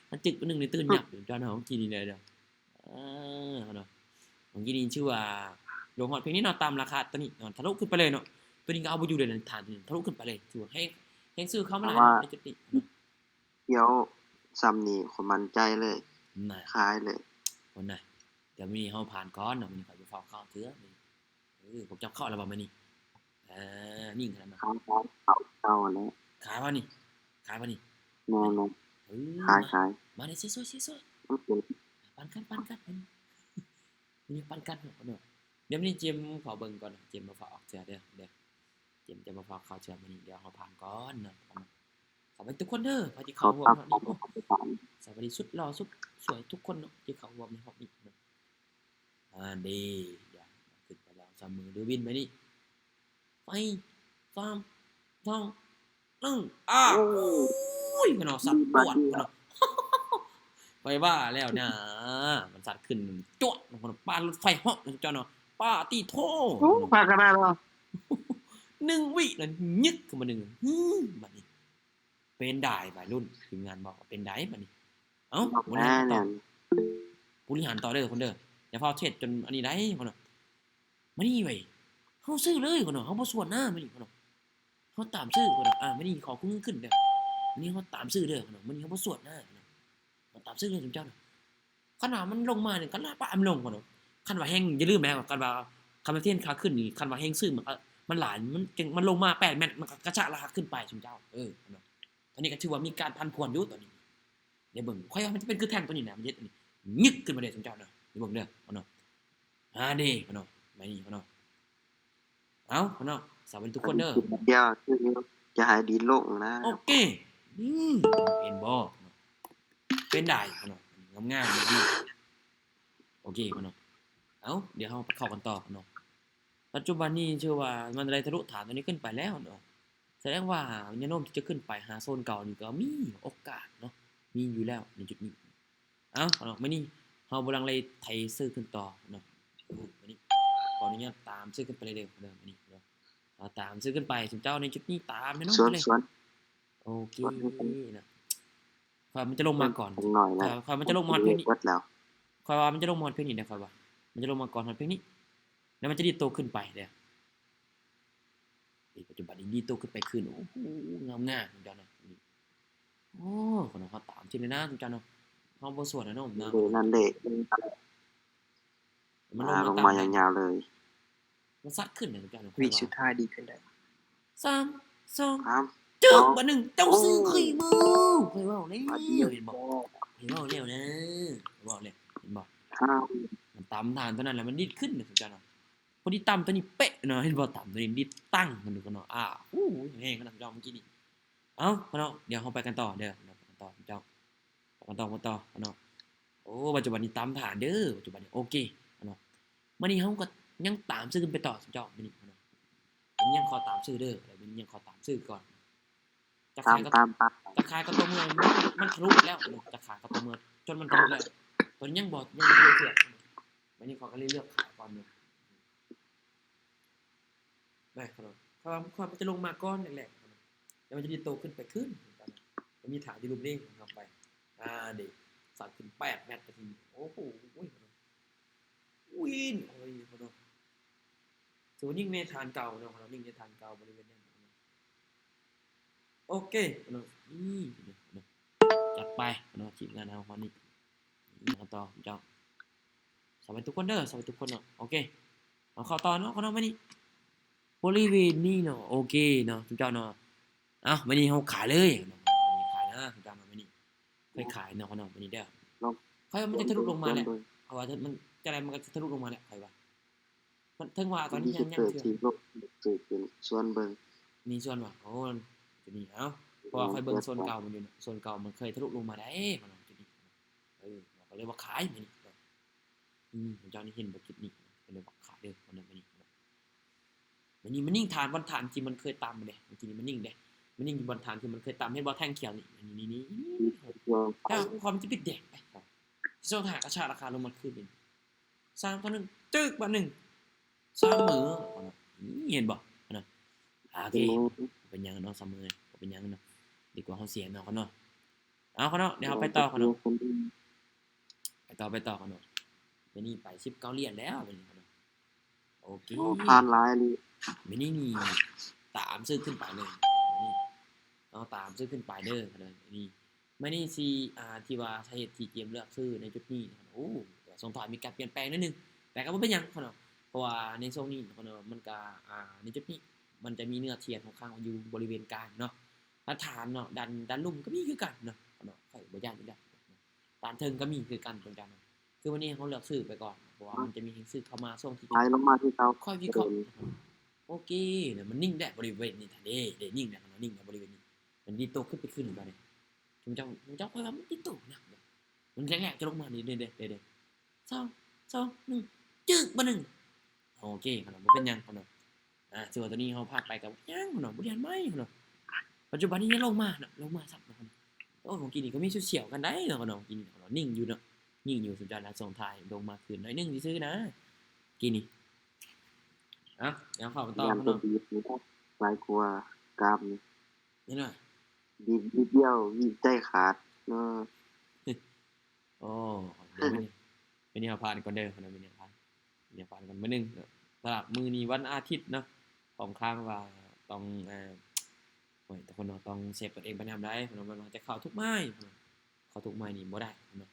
ຄັນຈຶກບາດໜຶ່ງນີ້ຕື່ນຫຍັບ ເຈົ້ານະ ເມື່ອກີ້ນີ້ເດີ ເອີ ເນາະ ເມື່ອກີ້ນີ້ຖືວ່າລົງຮອດພຽງນີ້ເນາະ ຕາມລາຄາໂຕນີ້ເນາະ ທະລຸຂຶ້ນໄປເລີຍເນາະ ໂຕນີ້ກໍເອົາບໍ່ຢູ່ເລີຍນະ ຖານໂຕນີ້ທະລຸຂຶ້ນໄປເລີຍ ຖືວ່າແຮງ ແຮງຊື້ເຂົ້າມາຫຼາຍເນາະ ໃນຈຸດນີ້ເນາະ ດຽວສ່ຳນີ້ຂ້ອຍໝັ້ນໃຈເລີຍ ນະ ຂາຍເລີຍ ພຸ້ນນະ ດຽວມື້ນີ້ເຮົາຜ່ານກ່ອນເນາະ ມື້ນີ້ຂ້ອຍບໍ່ຟ້າວເຂົ້າເທື່ອ ເອີ ພວກເຈົ້າເຂົ້າແລ້ວບໍ່ມື້ນີ້ ເອີ ຍິງຂະໜາດນັ້ນ ຂາຍ ຂາຍ ເຂົ້າ ເຂົ້າແລ້ວ ຂາຍບໍ່ນີ້ ຂາຍບໍ່ນີ້ ແມ່ນໆ ເອີ ຂາຍ ຂາຍ ມາເດີ ເຊຊວຍ ເຊຊວຍ ມັນເປັນ ປັນກັນ ປັນກັນ ມື້ນີ້ປັນກັນເນາະ ດຽວມື້ນີ້ເຈມຂໍເບິ່ງກ່ອນ ເຈມບໍ່ຟ້າວອອກເທື່ອເດີ ເດີ ເຈມຈະບໍ່ຟ້າວເຂົ້າເທື່ອມື້ນີ້ ດຽວເຮົາຜ່ານກ່ອນເນາະ ຂອບໃຈທຸກຄົນເດີ ໃຜທີ່ເຂົ້າຮ່ວມຮອບນີ້ ໂອ້ ສະບາຍດີສຸດຫຼໍ່ສຸດສວຍທຸກຄົນເນາະ ທີ່ເຂົ້າຮ່ວມໃນຮອບນີ້ເນາະ ອາ ເດ ຢ່າ ຂຶ້ນໄປແລ້ວ ສະເໝີ ຫຼື ວິນໄປນີ້ ໄປ ສາມ ສອງ ໜຶ່ງ ອາ ໂອ້ຍ ໂອ້ຍ ເນາະ ສັດປວດເນາະ ຂ້ອຍວ່າແລ້ວນະ ມັນສັດຂຶ້ນຈວດເນາະ ປານລົດໄຟເຫາະເນາະ ເຈົ້າເນາະ ປາຕິໂທ ໂອ້ ພາກະນາເນາະ ໜຶ່ງວິນະ ຍຶກເຂົ້າມາໜຶ່ງ ຫື ບາດນີ້ ເປັນໃດໄວລຸ້ນ ທີມງານບອກວ່າເປັນໃດບາດນີ້ ເອົ້າ ບໍລິຫານຕໍ່ ບໍລິຫານຕໍ່ເດີຄົນເດີ ຢ່າຟ້າວເທຣດຈົນອັນນີ້ໄດ໋ ຄົນເດີ ມານີ້ເວີຍ ເຮົາຊື້ເລີຍ ຄົນເດີ ເຮົາບໍ່ສວນນະ ມານີ້ ຄົນເດີ ເຮົາຕາມຊື້ ຄົນເດີ ອາ ມານີ້ຂໍຄູ່ເງິນຂຶ້ນເດີ ມານີ້ເຮົາຕາມຊື້ເດີ ຄົນເດີ ມານີ້ເຮົາບໍ່ສວນນະ ເຮົາຕາມຊື້ເລີຍ ຊຸມເຈົ້ານະ ຄັນວ່າມັນລົງມານີ້ ຄັນລາປະມັນລົງ ຄົນເດີ ຄັນວ່າແຮງ ຢ່າລືມນະ ຄັນວ່າ ຄັນວ່າເທຣນຂາຂຶ້ນນີ້ ຄັນວ່າແຮງຊື້ມັນ ມັນຫຼາຍ ມັນຈຶ່ງ ມັນລົງມາແປດແມັດ ມັນກໍກະຊາກລາຄາຂຶ້ນໄປ ຊຸມເຈົ້າ ເອີ ຕອນນີ້ກໍຖືວ່າມີການຜັນຜວນຢູ່ຕອນນີ້ ດຽວເບິ່ງ ຂ້ອຍວ່າມັນຈະເປັນຄືແທ່ງໂຕນີ້ນະ ມັນເຮັດອັນນີ້ ຍຶກຂຶ້ນມາເດ້ ຊຸມເຈົ້າເນາະ ດຽວເບິ່ງເດີ ເນາະ ຫາເດ້ ເນາະ ມານີ້ ເນາະ ເອົ້າ ເນາະ ສະບາຍດີທຸກຄົນເດີ ດຽວຈະໃຫ້ດີດລົງນະ. ໂອເຄ ອືມ ເຫັນບໍ່ ເປັນໄດເນາະ ງາມໆດີ. ໂອເຄເນາະ ເອົ້າ ດຽວເຮົາໄປເຂົ້າກັນຕໍ່ເນາະ. ປັດຈຸບັນນີ້ຖືວ່າມັນໄດ້ທະລຸຖານຕົວນີ້ຂຶ້ນໄປແລ້ວເນາະ ສະແດງວ່າແນວໂນ້ມທີ່ຈະຂຶ້ນໄປຫາໂຊນເກົ່ານີ້ກໍມີໂອກາດເນາະ ມີຢູ່ແລ້ວໃນຈຸດນີ້. ເອົ້າເນາະ ມື້ນີ້ເຮົາບໍ່ລັງເລ ໄຖຊື້ຂຶ້ນຕໍ່ເນາະ. ມື້ນີ້ຂໍອະນຸຍາດຕາມຊື້ຂຶ້ນໄປເລີຍເດີ ມື້ນີ້ເນາະ ເອົາຕາມຊື້ຂຶ້ນໄປ ຊຸມເຈົ້າໃນຈຸດນີ້ຕາມແນວໂນ້ມໄປເລີຍ. ໂອເຄເນາະ ຂ້ອຍວ່າມັນຈະລົງມາກ່ອນ ຂ້ອຍວ່າມັນຈະລົງມາຮອດເພງນີ້ ຂ້ອຍວ່າມັນຈະລົງມາຮອດເພງນີ້ເດີ ຂ້ອຍວ່າມັນຈະລົງມາກ່ອນຮອດເພງນີ້ ແລ້ວມັນຈະດີດໂຕຂຶ້ນໄປເດີ. ເອີ ປັດຈຸບັນນີ້ດີດໂຕຂຶ້ນໄປຄືນ ໂອ້ໂຫ ງາມໆ ເຈົ້າເນາະ. ໂອ້ ເຮົາຕາມຊິເລີຍນະ ເຈົ້າເນາະ ເຮົາບໍ່ສວນນະເນາະ ເອີ ນັ້ນແຫຼະ ມັນລົງມາຍາວໆເລີຍ ມັນຊັດຂຶ້ນນະ ເຈົ້າເນາະ. ວິສຸດທ້າຍດີຂຶ້ນໄດ້ ສາມ ສອງ ສາມ ຈຶ່ກ ບາດໜຶ່ງ ເຈົ້າຊື້ຂ້ອຍເບິ່ງ ຂ້ອຍເວົ້າແລ້ວ ເຫັນບໍ່ ຂ້ອຍເວົ້າແລ້ວນະ ເວົ້າແລ້ວ ເຫັນບໍ່ ມັນຕຳຖານຕົວນັ້ນແລ້ວມັນດີດຂຶ້ນນະ ເຈົ້າເນາະ. ພໍດີຕຳຕົວນີ້ເປະເນາະ ເຫັນບໍ່ ຕຳຕົວນີ້ດີດຕັ້ງຂຶ້ນເນາະ ອ້າວ ໂອ້ ແຮງຂະໜາດເຈົ້າເມື່ອກີ້ນີ້. ເອົ້າ ເນາະ ດຽວເຮົາໄປກັນຕໍ່ເດີ ເນາະ ໄປກັນຕໍ່ເຈົ້າ ໄປກັນຕໍ່ ໄປຕໍ່ເນາະ. ໂອ້ ປັດຈຸບັນນີ້ຕຳຖານເດີ ປັດຈຸບັນນີ້ ໂອເຄເນາະ. ມື້ນີ້ເຮົາກໍຍັງຕາມຊື້ຂຶ້ນໄປຕໍ່ເຈົ້າ ມື້ນີ້ເນາະ ຍັງຂໍຕາມຊື້ເດີ ມື້ນີ້ຍັງຂໍຕາມຊື້ກ່ອນ. ຈະຂາຍກໍ ຈະຂາຍກໍຕໍ່ເມື່ອມັນທະລຸແລ້ວເນາະ ຈະຂາຍກໍຕໍ່ເມື່ອຈົນມັນທະລຸແລ້ວ ຕອນນີ້ຍັງບໍ່ ຍັງບໍ່ໄດ້ເທື່ອ ມື້ນີ້ເຂົາກໍເລີຍເລືອກຂາຍກ່ອນເນາະ. ໄດ້ ຂ້ອຍວ່າ ຂ້ອຍວ່າມັນຈະລົງມາກ່ອນແຫຼະ ແລ້ວມັນຈະດີດໂຕຂຶ້ນໄປຄືນ ມັນມີທ່າຢູ່ລຸ່ມນີ້ເນາະ ໄປ ອາ ເດ ສັດຂຶ້ນແປດແມັດກະທີ ໂອ້ໂຫ ໂອ້ຍ ໂອ້ຍ ໂອ້ຍ ໂອ້ຍ ຖືວ່ານິ່ງໃນຖານເກົ່າເນາະ ນິ່ງໃນຖານເກົ່າ ບໍລິເວນນັ້ນເນາະ. ໂອເຄເນາະ ນີ້ ຈັດໄປເນາະ ທີມງານເຮົາ ຮອດນີ້ ນີ້ເຮົາຕໍ່ເຈົ້າ. ສະບາຍດີທຸກຄົນເດີ ສະບາຍດີທຸກຄົນເນາະ. ໂອເຄ ເຮົາເຂົ້າຕໍ່ເນາະ ເຂົ້າເນາະ ມື້ນີ້ ບໍລິເວນນີ້ເນາະ. ໂອເຄເນາະ ທຸກເຈົ້າເນາະ. ເອົ້າ ມື້ນີ້ເຮົາຂາຍເລີຍເນາະ ມື້ນີ້ຂາຍນະ ທຸກເຈົ້າເນາະ. ມື້ນີ້ຂ້ອຍຂາຍເນາະ ເນາະ ມື້ນີ້ເດີ ຂ້ອຍວ່າມັນຈະທະລຸລົງມາແຫຼະ ເພາະວ່າມັນ ຈັ່ງໃດມັນກໍຈະທະລຸລົງມາແຫຼະ ຂ້ອຍວ່າ. ມັນເຖິງວ່າຕອນນີ້ຍັງ ຍັງເທື່ອ ມີສ່ວນບໍ່? ໂອ້ ຈຸດນີ້ ເອົ້າ ເພາະວ່າຂ້ອຍເບິ່ງໂຊນເກົ່າມັນຢູ່ເນາະ ໂຊນເກົ່າມັນເຄີຍທະລຸລົງມາໄດ້ເນາະ ຈຸດນີ້. ເອີ ກໍເລີຍວ່າຂາຍມື້ນີ້ ອືມ ເຈົ້ານີ້ເຫັນບໍ່ ຈຸດນີ້ ກໍເລີຍວ່າຂາຍເດີ ມື້ນີ້. ມັນນີ້ ມັນນິ່ງຖານ ບ່ອນຖານທີ່ມັນເຄີຍຕ່ຳເດ້ ເມື່ອກີ້ນີ້ມັນນິ່ງເດ້ ມັນນິ່ງຢູ່ບ່ອນຖານທີ່ມັນເຄີຍຕ່ຳ ເຫັນບໍ່ ແທ່ງຂຽວນີ້ ນີ້ໆ ແຕ່ຄວາມຈະປິດແດງໄປ ຊ່ວງທ້າຍກະຊາກລາຄາລົງມາຄືນອີກ ສາມຕໍ່ໜຶ່ງ ຈຶ່ກ ບາດໜຶ່ງ ສະເໝີ ເຫັນບໍ່ ໂອເຄ ບໍ່ເປັນຫຍັງເນາະ ສະເໝີ ບໍ່ເປັນຫຍັງເນາະ ດີກວ່າເຮົາເສຍເນາະ ເນາະ. ເອົາ ເນາະ ດຽວເຮົາໄປຕໍ່ເນາະ ໄປຕໍ່ ໄປຕໍ່ເນາະ. ມື້ນີ້ໄປສິບເກົ້າຫຼຽນແລ້ວມື້ນີ້ເນາະ. ໂອເຄ ໂອ້ ຜ່ານຫຼາຍອີ່ຫຼີ ມື້ນີ້ນີ້ຕາມຊື້ຂຶ້ນໄປເລີຍ ມື້ນີ້ເນາະ ຕາມຊື້ຂຶ້ນໄປເດີ ມື້ນີ້ ມື້ນີ້ຊິ ອ່າ ທີ່ວ່າສາເຫດທີ່ເກມເລືອກຊື້ໃນຈຸດນີ້ ໂອ້ ຊ່ວງທ້າຍມີການປ່ຽນແປງໜ້ອຍໜຶ່ງ ແຕ່ກໍບໍ່ເປັນຫຍັງເນາະ ເພາະວ່າໃນຊ່ວງນີ້ເນາະ ມັນກໍ ອ່າ ໃນຈຸດນີ້ມັນຈະມີເນື້ອທຽນຂ້ອນຂ້າງຢູ່ບໍລິເວນກາງເນາະ ແລະ ຖານເນາະ ດ້ານ ດ້ານລຸ່ມກໍມີຄືກັນເນາະ ຂ້ອຍບໍ່ຢ້ານຢູ່ແລ້ວ ດ້ານເທິງກໍມີຄືກັນເນາະ. ຄືມື້ນີ້ເຮົາເລືອກຊື້ໄປກ່ອນ ເພາະວ່າມັນຈະມີແຮງຊື້ເຂົ້າມາຊ່ວງທີ່ ໄຫຼລົງມາຄືເກົ່າ ຂ້ອຍວິເຄາະ ໂອເຄ ມັນນິ່ງແຫຼະບໍລິເວນນີ້ ເດ ເດ ນິ່ງແຫຼະ ເນາະ ນິ່ງແຫຼະບໍລິເວນນີ້ ມັນດີດໂຕຂຶ້ນໄປຄືນບາດນີ້ ຊຸມເຈົ້າ ຊຸມເຈົ້າ ຂ້ອຍວ່າມັນດີດໂຕນະ ມັນແຮງໆຈະລົງມາ ເດ ເດ ສອງ ສອງ ໜຶ່ງ ຈຶກ ບາດໜຶ່ງ ໂອເຄ ບໍ່ເປັນຫຍັງເນາະ. ອ່າ ຖືວ່າຕົວນີ້ເຮົາພາດໄປກໍບໍ່ຫຍັງເນາະ ບໍ່ໄດ້ອັນໃໝ່ເນາະ. ປັດຈຸບັນນີ້ຍັງລົງມາເນາະ ລົງມາຊ້ຳເນາະ. ໂອ້ ເມື່ອກີ້ນີ້ກໍມີສຽວໆກັນໄດ້ເນາະ ເນາະ ເມື່ອກີ້ນີ້ເນາະ ນິ່ງຢູ່ເນາະ ນິ່ງຢູ່ ສຸດຍອດ ແລ້ວຊ່ວງທ້າຍລົງມາຄືນໜ້ອຍໜຶ່ງຊື່ໆນະ ກີ້ນີ້. ເອົ້າ ດຽວເຂົ້າກັນຕໍ່ເນາະ ຫຼາຍກວ່າກາບນີ້ ເຫັນບໍ່ ດີດ ດີດດຽວ ໃຈຂາດເນາະ. ໂອ້ ມື້ນີ້ ມື້ນີ້ເຮົາຜ່ານກ່ອນເດີ ມື້ນີ້ເຮົາຜ່ານ ມື້ນີ້ເຮົາຜ່ານກ່ອນມື້ໜຶ່ງເນາະ. ສຳລັບມື້ນີ້ວັນອາທິດເນາະ ຂ້ອນຂ້າງວ່າຕ້ອງ ເອີ ໂອ້ຍ ທຸກຄົນເນາະ ຕ້ອງເຊຟຕົວເອງໄປນຳໄດ໋ເນາະ ບໍ່ແມ່ນວ່າຈະເຂົ້າທຸກໄມ້ເນາະ ເຂົ້າທຸກໄມ້ນີ້ບໍ່ໄດ້ເນາະ.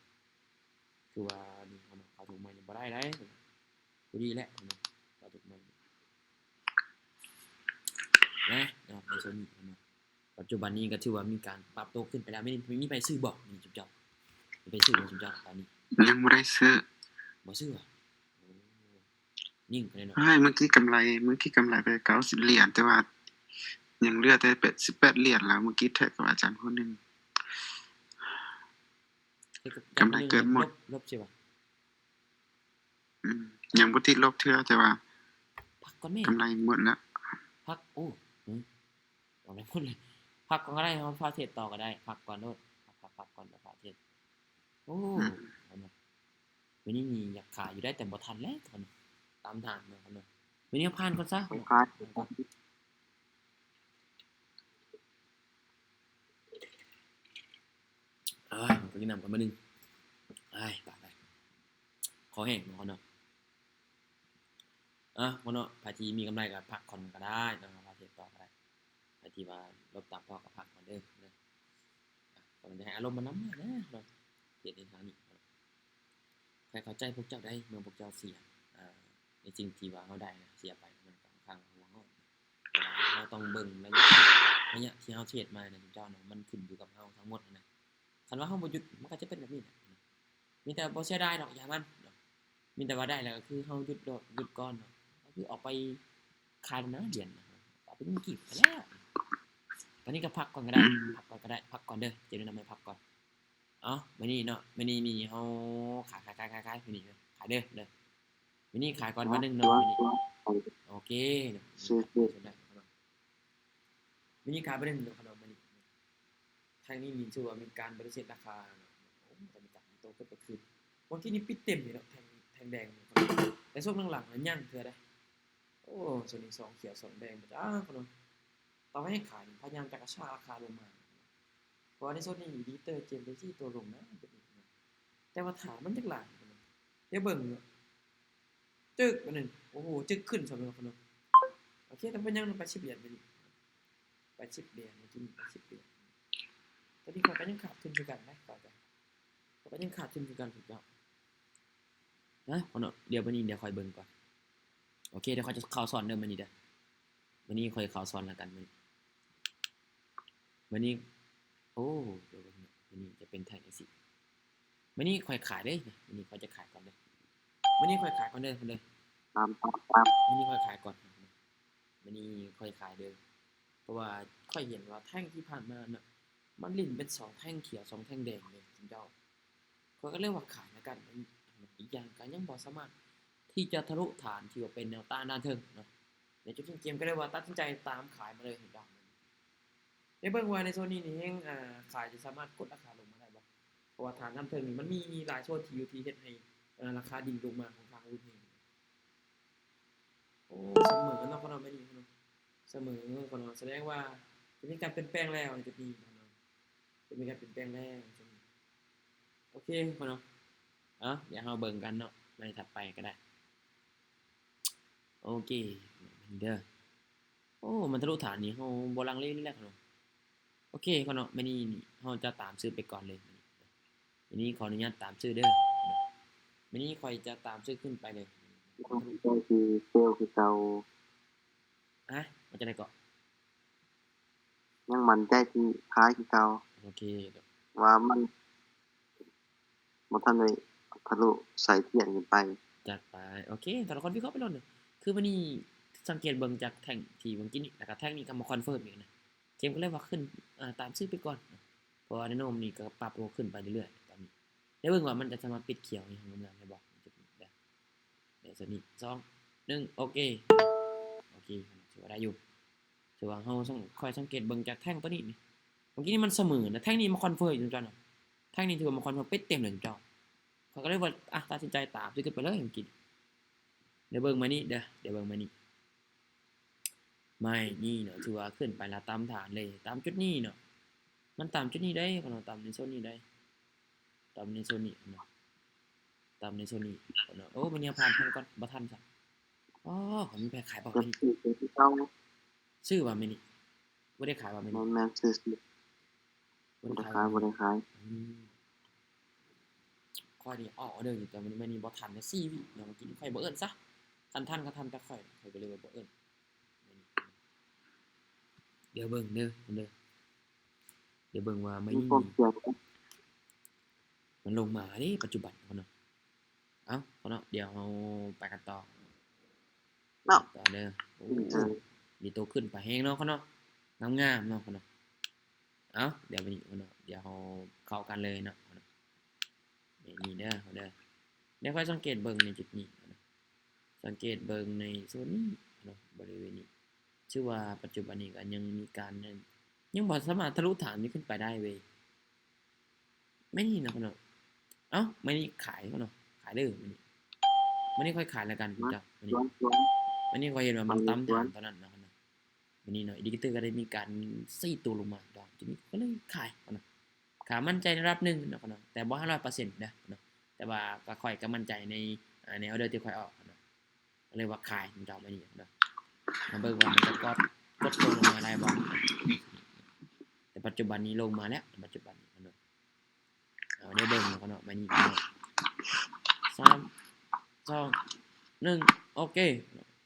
ຄືວ່ານີ້ເນາະ ເຂົ້າທຸກໄມ້ນີ້ບໍ່ໄດ້ໄດ໋ ພໍດີແຫຼະເນາະ ເຂົ້າທຸກໄມ້ນະເນາະ. ໃນຊ່ວງນີ້ເນາະ ປັດຈຸບັນນີ້ກໍຖືວ່າມີການປັບໂຕຂຶ້ນໄປແລ້ວ ມີ ມີໃຜຊື້ບໍ່ ມີຈຸເຈົ້າ ມີໃຜຊື້ບໍ່ຈຸເຈົ້າ ຕອນນີ້ຍັງບໍ່ໄດ້ຊື້ ບໍ່ຊື້ຫວາ? ໂອ້ ຍິງໄປເນາະ. ອ້າຍ ມື້ກີ້ກຳໄລ ມື້ກີ້ກຳໄລໄປເກົ້າສິບຫຼຽນ ແຕ່ວ່າຍັງເຫຼືອແຕ່ແປດສິບແປດຫຼຽນ ແລ້ວມື້ກີ້ແທກກັບອາຈານຜູ້ໜຶ່ງ ແທກກັບອາຈານຜູ້ໜຶ່ງ ກຳໄລເກືອບໝົດ ລົບ ລົບຊິວະ? ອືມ ຍັງບໍ່ຕິດລົບເທື່ອ ແຕ່ວ່າ ພັກກ່ອນແມ້ ກຳໄລໝົດແລ້ວ ພັກ ໂອ້ ຫື ເອົາແລ້ວພຸ້ນເລີຍ ພັກກ່ອນກໍໄດ້ ເຮົາຟ້າວເທຣດຕໍ່ກໍໄດ້ ພັກກ່ອນໂລດ ພັກ ພັກ ພັກກ່ອນ ແລ້ວຟ້າວເທຣດ ໂອ້ ອືມ ເອົາເນາະ ມື້ນີ້ນີ້ຢາກຂາຍຢູ່ໄດ໋ ແຕ່ບໍ່ທັນແລ້ວ ຕາມທາງເນາະ ມື້ນີ້ເຮົາຜ່ານກ່ອນຊະ ຜ່ານກ່ອນ ເອີ ມາກິນນ້ຳກ່ອນບາດໜຶ່ງ ໄປໆ ຄໍແຫ້ງເນາະ ເນາະ ເອີ ເນາະ ໃຜທີ່ມີກຳໄລກໍພັກກ່ອນກໍໄດ້ເນາະ ວ່າເຮັດຕໍ່ກໍໄດ້ ໃຜທີ່ວ່າລົບຕາມພໍກໍພັກກ່ອນເດີ ເດີ ກໍຢາກໃຫ້ອາລົມມັນນຳເນາະ ເນາະ ເຮັດໃນທາງນີ້ ຂ້ອຍເຂົ້າໃຈພວກເຈົ້າໄດ໋ ເມື່ອພວກເຈົ້າເສຍ ເອີ ໃນສິ່ງທີ່ວ່າເຮົາໄດ້ນະ ເສຍໄປ ມັນກໍຄ່ອນຂ້າງຫົວງອກ ເຮົາຕ້ອງເບິ່ງໄລຍະ ໄລຍະທີ່ເຮົາເທຣດມານະ ເຈົ້າເນາະ ມັນຂຶ້ນຢູ່ກັບເຮົາທັງໝົດຫັ້ນນະ ຄັນວ່າເຮົາບໍ່ຢຸດ ມັນກໍຈະເປັນແບບນີ້ແຫຼະ ມີແຕ່ບໍ່ເສຍດາຍດອກ ຢ່າມັນເນາະ ມີແຕ່ວ່າໄດ້ແລ້ວກໍຄືເຮົາຢຸດໂລດ ຢຸດກ່ອນເນາະ ກໍຄືອອກໄປຂາຍນະ ຫຼຽນນະ ເອົາໄປເງິນກີບໄປແລ້ວ ຕອນນີ້ກໍພັກກ່ອນກໍໄດ້ ພັກກ່ອນກໍໄດ້ ພັກກ່ອນເດີ ເຈນະນຳໃຫ້ພັກກ່ອນ ເອົ້າ ມື້ນີ້ເນາະ ມື້ນີ້ມີເຮົາຂາຍ ຂາຍ ຂາຍ ຂາຍ ຂາຍ ມື້ນີ້ຂາຍເດີ ເດີ ມື້ນີ້ຂາຍກ່ອນບາດໜຶ່ງເນາະ ມື້ນີ້ ໂອເຄ ມື້ນີ້ຂາຍບາດໜຶ່ງເນາະ ມື້ນີ້ ແທ່ງນີ້ນີ້ຖືວ່າມີການປະຕິເສດລາຄາເນາະ ໂອ້ ຕອນນີ້ການໂຕຂຶ້ນໄປຄືນ ເມື່ອກີ້ນີ້ປິດເຕັມເລີຍເນາະ ແທ່ງ ແທ່ງແດງ ແຕ່ຊ່ວງຫຼັງໆ ຍັງເທື່ອໃດ໋ ໂອ້ ຊ່ວງນີ້ສອງຂຽວສອງແດງ ປະຈາເນາະ ຕອນໃຫ້ຂາຍ ພະຍາຍາມຈະກະຊາກລາຄາລົງມາ ເພາະວ່າໃນໂຊນນີ້ ດີເຕີເຈນເປັນສີ່ໂຕລົງນະ ແຕ່ວ່າຖານມັນຈັກຫຼາຍ ດຽວເບິ່ງເນາະ ຈຶ່ກອັນໜຶ່ງ ໂອ້ໂຫ ຈຶ່ກຂຶ້ນສຳລັບເນາະ ໂອເຄ ແຕ່ບໍ່ເປັນຫຍັງ ແປດສິບຫຼຽນໄປນີ້ ແປດສິບຫຼຽນ ເມື່ອກີ້ນີ້ ແປດສິບຫຼຽນ ຕອນນີ້ຂ້ອຍກໍຍັງຂາດທຶນຄືກັນນະ ຂ້ອຍກໍ ຂ້ອຍກໍຍັງຂາດທຶນຄືກັນ ເຈົ້າ ນະ ເນາະ ດຽວມື້ນີ້ ດຽວຂ້ອຍເບິ່ງກ່ອນ ໂອເຄ ດຽວຂ້ອຍຈະເຂົ້າສອນເດີ ມື້ນີ້ເດີ ມື້ນີ້ຂ້ອຍເຂົ້າສອນແລ້ວກັນ ມື້ນີ້ ມື້ນີ້ ໂອ້ ດຽວເບິ່ງເນາະ ມື້ນີ້ຈະເປັນແທ່ງຈັ່ງຊີ້ ມື້ນີ້ຂ້ອຍຂາຍເລີຍ ມື້ນີ້ຂ້ອຍຈະຂາຍກ່ອນເດີ ມື້ນີ້ຂ້ອຍຂາຍກ່ອນເດີ ເດີ ຕາມ ຕາມ ຕາມ ມື້ນີ້ຂ້ອຍຂາຍກ່ອນ ມື້ນີ້ຂ້ອຍຂາຍເດີ ເພາະວ່າຂ້ອຍເຫັນວ່າແທ່ງທີ່ຜ່ານມານະ ມັນຫຼິ້ນເປັນສອງແທ່ງຂຽວ ສອງແທ່ງແດງເລີຍ ເຈົ້າ ຂ້ອຍກໍເລີຍວ່າຂາຍແລ້ວກັນ ອີກຢ່າງກໍຍັງບໍ່ສາມາດທີ່ຈະທະລຸຖານທີ່ວ່າເປັນແນວຕ້ານດ້ານເທິງເນາະ ໃນຈຸດນີ້ເຈມກໍເລີຍວ່າຕັດສິນໃຈຕາມຂາຍມາເລີຍ ເຫັນບໍ່ ໄດ້ເບິ່ງວ່າໃນໂຊນນີ້ນີ້ແຮງ ອ່າ ຂາຍຈະສາມາດກົດລາຄາລົງມາໄດ້ບໍ່ ເພາະວ່າຖານດ້ານເທິງນີ້ມັນມີຫຼາຍໂຊນທີ່ຢູ່ທີ່ເຮັດໃຫ້ ອ່າ ລາຄາດິ້ນລົງມາຂ້ອນຂ້າງຮຸນແຮງ ໂອ້ ສະເໝີເນາະ ຂະນ້ອຍ ມື້ນີ້ເນາະ ສະເໝີຂະນ້ອຍ ສະແດງວ່າຈະມີການປ່ຽນແປງແລ້ວໃນຈຸດນີ້ຂະນ້ອຍ ຈະມີການປ່ຽນແປງແລ້ວໃນຈຸດນີ້ ໂອເຄຂະນ້ອຍ ເອົ້າ ດຽວເຮົາເບິ່ງກັນເນາະ ໃນຖັດໄປກໍໄດ້ ໂອເຄ ເດີ ໂອ້ ມັນທະລຸຖານນີ້ ເຮົາບໍ່ລັງເລເລີຍແຫຼະຂະນ້ອຍ ໂອເຄຂະນ້ອຍ ມື້ນີ້ນີ້ເຮົາຈະຕາມຊື້ໄປກ່ອນເລີຍ ມື້ນີ້ຂໍອະນຸຍາດຕາມຊື້ເດີ ມື້ນີ້ຂ້ອຍຈະຕາມຊື້ຂຶ້ນໄປເລີຍ ມັນຈະໄດ້ຄືເຊວຄືເກົ່າ ຮະ ວ່າຈັ່ງໃດເກາະ? ຍັງໝັ້ນໃຈທີ່ຂາຍຄືເກົ່າ ໂອເຄ ວ່າມັນບໍ່ທັນໄດ້ທະລຸສາຍທຽນຂຶ້ນໄປ ຈັດໄປ ໂອເຄ ແຕ່ລະຄົນວິເຄາະໄປໂລດເນາະ ຄືມື້ນີ້ສັງເກດເບິ່ງຈາກແທ່ງທີ່ເມື່ອກີ້ນີ້ ແລ້ວກໍແທ່ງນີ້ກໍມາຄອນເຟີມອີກນະ ເຈມກໍເລີຍວ່າຂຶ້ນ ອ່າ ຕາມຊື້ໄປກ່ອນ ເພາະວ່າແນວໂນ້ມນີ້ກໍປັບຕົວຂຶ້ນໄປເລື້ອຍໆ ຕອນນີ້ ດຽວເບິ່ງວ່າມັນຈະສາມາດປິດຂຽວໃຫ້ເຮົາງາມໆໄດ້ບໍ່ ໃນໂຊນນີ້ ສອງ ໜຶ່ງ ໂອເຄ ໂອເຄ ຖືວ່າໄດ້ຢູ່ ຖືວ່າເຮົາສັງ ຂ້ອຍສັງເກດເບິ່ງຈາກແທ່ງໂຕນີ້ນີ້ ເມື່ອກີ້ນີ້ມັນສະເໝີນະ ແທ່ງນີ້ມາຄອນເຟີມອີກ ເຈົ້ານະ ແທ່ງນີ້ຖືວ່າມາຄອນເຟີມເປັດເຕັມເລີຍ ເຈົ້າ ຂ້ອຍກໍເລີຍວ່າ ອ່ະ ຕັດສິນໃຈຕາມທີ່ຂຶ້ນໄປເລີຍເມື່ອກີ້ ດຽວເບິ່ງໄມ້ນີ້ເດີ ດຽວເບິ່ງໄມ້ນີ້ ໄມ້ນີ້ເນາະ ຖືວ່າຂຶ້ນໄປລະຕາມຖານເລີຍ ຕາມຈຸດນີ້ເນາະ ມັນຕາມຈຸດນີ້ໄດ໋ ເນາະ ຕາມໃນໂຊນນີ້ໄດ໋ ຕາມໃນໂຊນນີ້ເນາະ ຕາມໃນໂຊນນີ້ເນາະ ໂອ້ ມື້ນີ້ເຮົາຜ່ານ ຜ່ານກ່ອນ ບໍ່ທັນຊະ ອໍ ມັນມີໃຜຂາຍບໍ່ມື້ນີ້ ຊື້ບໍ່ມື້ນີ້ ບໍ່ໄດ້ຂາຍບໍ່ມື້ນີ້ ແມ່ນໆ ຊື້ ຊື້ ບໍ່ໄດ້ຂາຍ ບໍ່ໄດ້ຂາຍ ບໍ່ໄດ້ຂາຍ ອືມ ຂ້ອຍນີ້ອອກອໍເດີຢູ່ ແຕ່ມື້ນີ້ ມື້ນີ້ບໍ່ທັນເດ້ ສີ່ວິເນາະ ມື້ກີ້ຂ້ອຍບໍ່ເອີ້ນຊະ ຄັນທັນກໍທັນແຕ່ຂ້ອຍ ຂ້ອຍກໍເລີຍວ່າບໍ່ເອີ້ນ ດຽວເບິ່ງເດີ ເບິ່ງເດີ ດຽວເບິ່ງວ່າມື້ນີ້ ມີຄວາມສ່ຽງ ມັນລົງມາເດ້ ປັດຈຸບັນເນາະ ເອົ້າ ເນາະ ດຽວເຮົາໄປກັນຕໍ່ ເນາະ ຕໍ່ເດີ. ໂອ້ ອືມ ນີ້ໂຕຂຶ້ນໄປແຮງເນາະ ເນາະ ງາມໆເນາະ ເນາະ. ເອົ້າ ດຽວບັດນີ້ເນາະ ດຽວເຮົາເຂົ້າກັນເລີຍເນາະ ເນາະ. ນີ້ເດີ ເດີ ດຽວຂ້ອຍສັງເກດເບິ່ງໃນຈຸດນີ້ເນາະ ສັງເກດເບິ່ງໃນໂຊນນີ້ເນາະ ບໍລິເວນນີ້ ຖືວ່າປັດຈຸບັນນີ້ກໍຍັງມີການ ຍັງບໍ່ສາມາດທະລຸຖານນີ້ຂຶ້ນໄປໄດ້ເວີຍ. ມື້ນີ້ເນາະ ເນາະ. ເອົ້າ ມື້ນີ້ຂາຍເນາະ ຂາຍເດີມື້ນີ້. ມື້ນີ້ຂ້ອຍຂາຍແລ້ວກັນເຈົ້າ ມື້ນີ້ ມື້ນີ້ຂ້ອຍເຫັນວ່າມັນຕຳຖານຕອນນັ້ນເນາະ ເນາະ. ມື້ນີ້ເນາະ ອິນດິເຄເຕີກໍໄດ້ມີການຊີ້ໂຕລົງມາເນາະ ທີນີ້ກໍເລີຍຂາຍເນາະ. ຂາຍໝັ້ນໃຈໃນລະດັບໜຶ່ງເນາະ ເນາະ ແຕ່ບໍ່ຫ້າຮ້ອຍເປີເຊັນເດີ ເນາະ ແຕ່ວ່າກໍ ຂ້ອຍກໍໝັ້ນໃຈໃນ ອ່າ ໃນອອເດີທີ່ຂ້ອຍອອກເນາະ. ກໍເລີຍວ່າຂາຍເນາະ ມື້ນີ້ເນາະ. ມາເບິ່ງວ່າມັນຈະກອດ ກົດຕົງລົງມາໄດ້ບໍ່. ແຕ່ປັດຈຸບັນນີ້ລົງມາແລ້ວ ປັດຈຸບັນນີ້ເນາະ. ເອົາ ດຽວເບິ່ງເນາະ ມື້ນີ້ເນາະ. ສາມ ສອງ ໜຶ່ງ ໂອເຄ.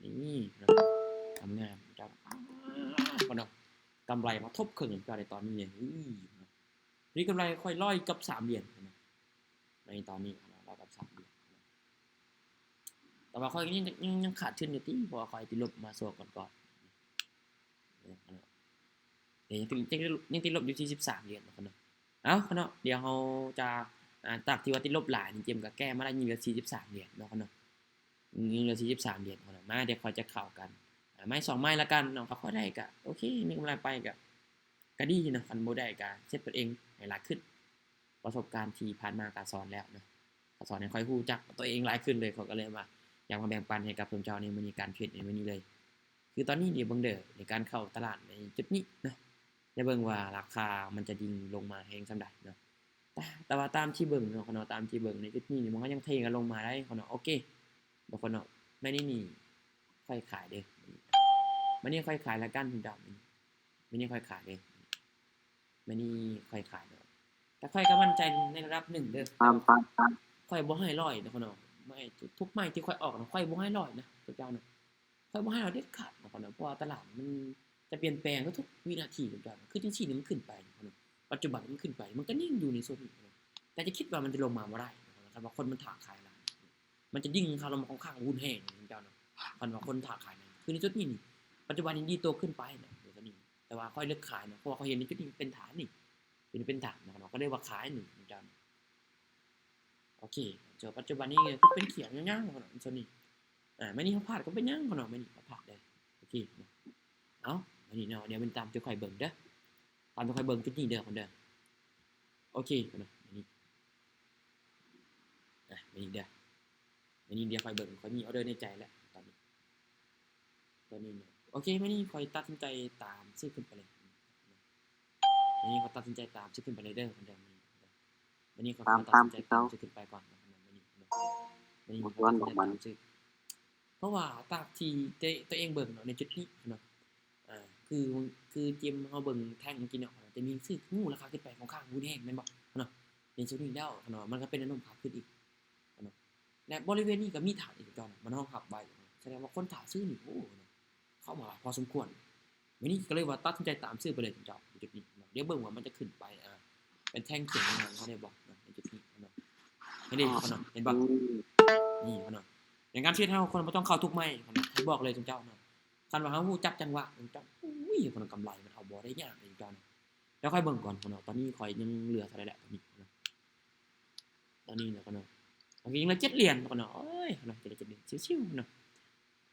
ນີ້ເນາະ ງາມໆເນາະ ກຳໄລມາທົບເຄິ່ງເຈົ້າໃນຕອນນີ້ເນາະ. ນີ້ກຳໄລຂ້ອຍຮ້ອຍກັບສາມຫຼຽນເນາະ ໃນຕອນນີ້ເນາະ ຮ້ອຍກັບສາມຫຼຽນເນາະ. ແຕ່ວ່າຂ້ອຍຍັງ ຍັງ ຍັງຂາດທຶນຢູ່ຕິ ເພາະວ່າຂ້ອຍຕິດລົບມາຊ່ວງກ່ອນໆ ເນາະ. ຍັງຕິດ ຍັງຕິດລົບຢູ່ສີ່ສິບສາມຫຼຽນເນາະ ເນາະ. ເອົ້າ ເນາະ ດຽວເຮົາຈະ ອ່າ ຈາກທີ່ວ່າຕິດລົບຫຼາຍນີ້ ເກມກໍແກ້ມາໄດ້ ຍັງເຫຼືອສີ່ສິບສາມຫຼຽນເນາະ ເນາະ. ຍັງເຫຼືອສາມຫຼຽນເນາະ. ມາ ດຽວຂ້ອຍຈະເຂົ້າກັນ ອ່າ ໄມ້ສອງໄມ້ລະກັນເນາະ. ຖ້າຂ້ອຍໄດ້ກໍໂອເຄ ມີກຳໄລໄປກໍ ກໍດີເນາະ ຄັນບໍ່ໄດ້ກໍເຊັດຕົວເອງໃຫ້ຫຼາຍຂຶ້ນ. ປະສົບການທີ່ຜ່ານມາກໍສອນແລ້ວເນາະ ກໍສອນໃຫ້ຂ້ອຍຮູ້ຈັກຕົວເອງຫຼາຍຂຶ້ນເລີຍ. ຂ້ອຍກໍເລີຍວ່າຢາກມາແບ່ງປັນໃຫ້ກັບພວກເຈົ້າໃນມື້ນີ້ ການເທຣດໃນມື້ນີ້ເລີຍ. ຄືຕອນນີ້ດຽວເບິ່ງເດີ ໃນການເຂົ້າຕະຫຼາດໃນຈຸດນີ້ເນາະ ດຽວເບິ່ງວ່າລາຄາມັນຈະດິ່ງລົງມາແຮງສ່ຳໃດເນາະ. ແຕ່ ແຕ່ວ່າຕາມທີ່ເບິ່ງເນາະ ເນາະ ຕາມທີ່ເບິ່ງໃນຈຸດນີ້ ມັນກໍຍັງເທກັນລົງມາໄດ້ເນາະ. ໂອເຄ ບາງຄົນເນາະ ມື້ນີ້ນີ້ຂ້ອຍຂາຍເດີ ມື້ນີ້ຂ້ອຍຂາຍລະກັນເຈົ້າ. ມື້ນີ້ຂ້ອຍຂາຍເດີ ມື້ນີ້ຂ້ອຍຂາຍເນາະ. ແຕ່ຂ້ອຍກໍໝັ້ນໃຈໃນລະດັບໜຶ່ງເດີ ຕາມ ຕາມ ຕາມ ຂ້ອຍບໍ່ໃຫ້ຮ້ອຍເນາະ ເນາະ. ໄມ້ ທຸກໄມ້ທີ່ຂ້ອຍອອກເນາະ ຂ້ອຍບໍ່ໃຫ້ຮ້ອຍນະ ເຈົ້າເນາະ. ຂ້ອຍບໍ່ໃຫ້ຮ້ອຍເດັດຂາດເນາະ ເນາະ ເພາະວ່າຕະຫຼາດມັນຈະປ່ຽນແປງທຸກໆວິນາທີເຈົ້າເນາະ. ຄືຈັ່ງຊີ້ມັນຂຶ້ນໄປເນາະ ປັດຈຸບັນມັນຂຶ້ນໄປ ມັນກໍນິ່ງຢູ່ໃນໂຊນນີ້ເນາະ ແຕ່ຈະຄິດວ່າມັນຈະລົງມາບໍ່ໄດ້ເນາະ ຄັນວ່າຄົນມັນຖ້າຂາຍຫຼາຍ ມັນຈະດິ່ງລາຄາລົງມາຄ່ອນຂ້າງຮຸນແຮງເຈົ້າເນາະ. ຄັນວ່າຄົນຖ້າຂາຍນະ ຄືໃນຈຸດນີ້ນີ້ ປັດຈຸບັນນີ້ດີດຕົວຂຶ້ນໄປເນາະ ໃນຈຸດນີ້. ແຕ່ວ່າຂ້ອຍເລືອກຂາຍເນາະ ເພາະວ່າຂ້ອຍເຫັນໃນຈຸດນີ້ເປັນເທຣນນີ້ ເປັນ ເປັນເທຣນເນາະ ເນາະ ກໍເລີຍວ່າຂາຍໜຶ່ງເຈົ້າ. ໂອເຄ ເຈົ້າ ປັດຈຸບັນນີ້ຄືເປັນຂຽວຍາວໆເນາະ ໂຊນນີ້. ອ່າ ມື້ນີ້ເຮົາພາດກໍເປັນຫຍັງເນາະ ມື້ນີ້ເຮົາພາດເດ້. ໂອເຄເນາະ. ເອົ້າ ມື້ນີ້ເນາະ ດຽວເບິ່ງຕາມທີ່ຂ້ອຍເບິ່ງເດີ ຕາມທີ່ຂ້ອຍເບິ່ງຈຸດນີ້ເດີຄົນເດີ. ໂອເຄເນາະ ມື້ນີ້ ອ່າ ມື້ນີ້ເດີ ມື້ນີ້ດຽວຂ້ອຍເບິ່ງ ຂ້ອຍມີອອເດີໃນໃຈແລ້ວຕອນນີ້ ຕອນນີ້ເນາະ. ໂອເຄ ມື້ນີ້ຂ້ອຍຕັດສິນໃຈຕາມຊື້ຂຶ້ນໄປເລີຍ ມື້ນີ້ຂ້ອຍຕັດສິນໃຈຕາມຊື້ຂຶ້ນໄປເລີຍເດີ ເດີ ມື້ນີ້ ມື້ນີ້ຂ້ອຍ ຕາມ ຕັດສິນໃຈຕາມຊື້ຂຶ້ນໄປກ່ອນເນາະ ມື້ນີ້ເນາະ ມື້ນີ້ຂ້ອຍຕັດສິນໃຈຕາມຊື້ ເພາະວ່າຕາມທີ່ຕົວເອງເບິ່ງເນາະ ໃນຈຸດນີ້ເນາະ ອ່າ ຄື ຄືເກມເຮົາເບິ່ງແທ່ງເມື່ອກີ້ເນາະ ຈະມີຊື້ງູລາຄາຂຶ້ນໄປຂ້ອນຂ້າງຮຸນແຮງແມ່ນບໍ່ເນາະ. ໃນຈຸດນີ້ແລ້ວເນາະ ມັນກໍເປັນແນວໂນ້ມຂາຂຶ້ນອີກເນາະ ແລະ ບໍລິເວນນີ້ກໍມີຖານອີກເຈົ້າເນາະ ມັນຮອງຮັບໄວ້ ສະແດງວ່າຄົນຖ້າຊື້ນີ້ ໂອ້ ເນາະ ເຂົ້າມາຫຼາຍພໍສົມຄວນ. ມື້ນີ້ກໍເລີຍວ່າຕັດສິນໃຈຕາມຊື້ໄປເລີຍເຈົ້າ ໃນຈຸດນີ້ເນາະ. ດຽວເບິ່ງວ່າມັນຈະຂຶ້ນໄປ ອ່າ ເປັນແທ່ງຂຽວງາມເຮົາໄດ້ບໍ່ເນາະ ໃນຈຸດນີ້ເນາະ. ເຫັນເດ້ເນາະ ເຫັນບໍ່ ນີ້ເນາະ. ໃນການເທຣດເຮົາ ຄົນບໍ່ຕ້ອງເຂົ້າທຸກໄມ້ເນາະ ຂ້ອຍບອກເລີຍເຈົ້າເນາະ. ຄັນວ່າເຮົາຮູ້ຈັກຈັງຫວະເຈົ້າ ໂອ້ຍ ຄົນກຳໄລມັນເອົາບໍ່ໄດ້ຍາກເລີຍເຈົ້າເນາະ. ດຽວຂ້ອຍເບິ່ງກ່ອນເນາະ ຕອນນີ້ຂ້ອຍຍັງເຫຼືອເທົ່າໃດແຫຼະ ຕອນນີ້ເນາະ ຕອນນີ້ເນາະ ເນາະ. ໂອເຄ ຍັງເຫຼືອເຈັດຫຼຽນເນາະ ໂອ້ຍ ເນາະ ເຈັດຫຼຽນ ຊິວໆເນາະ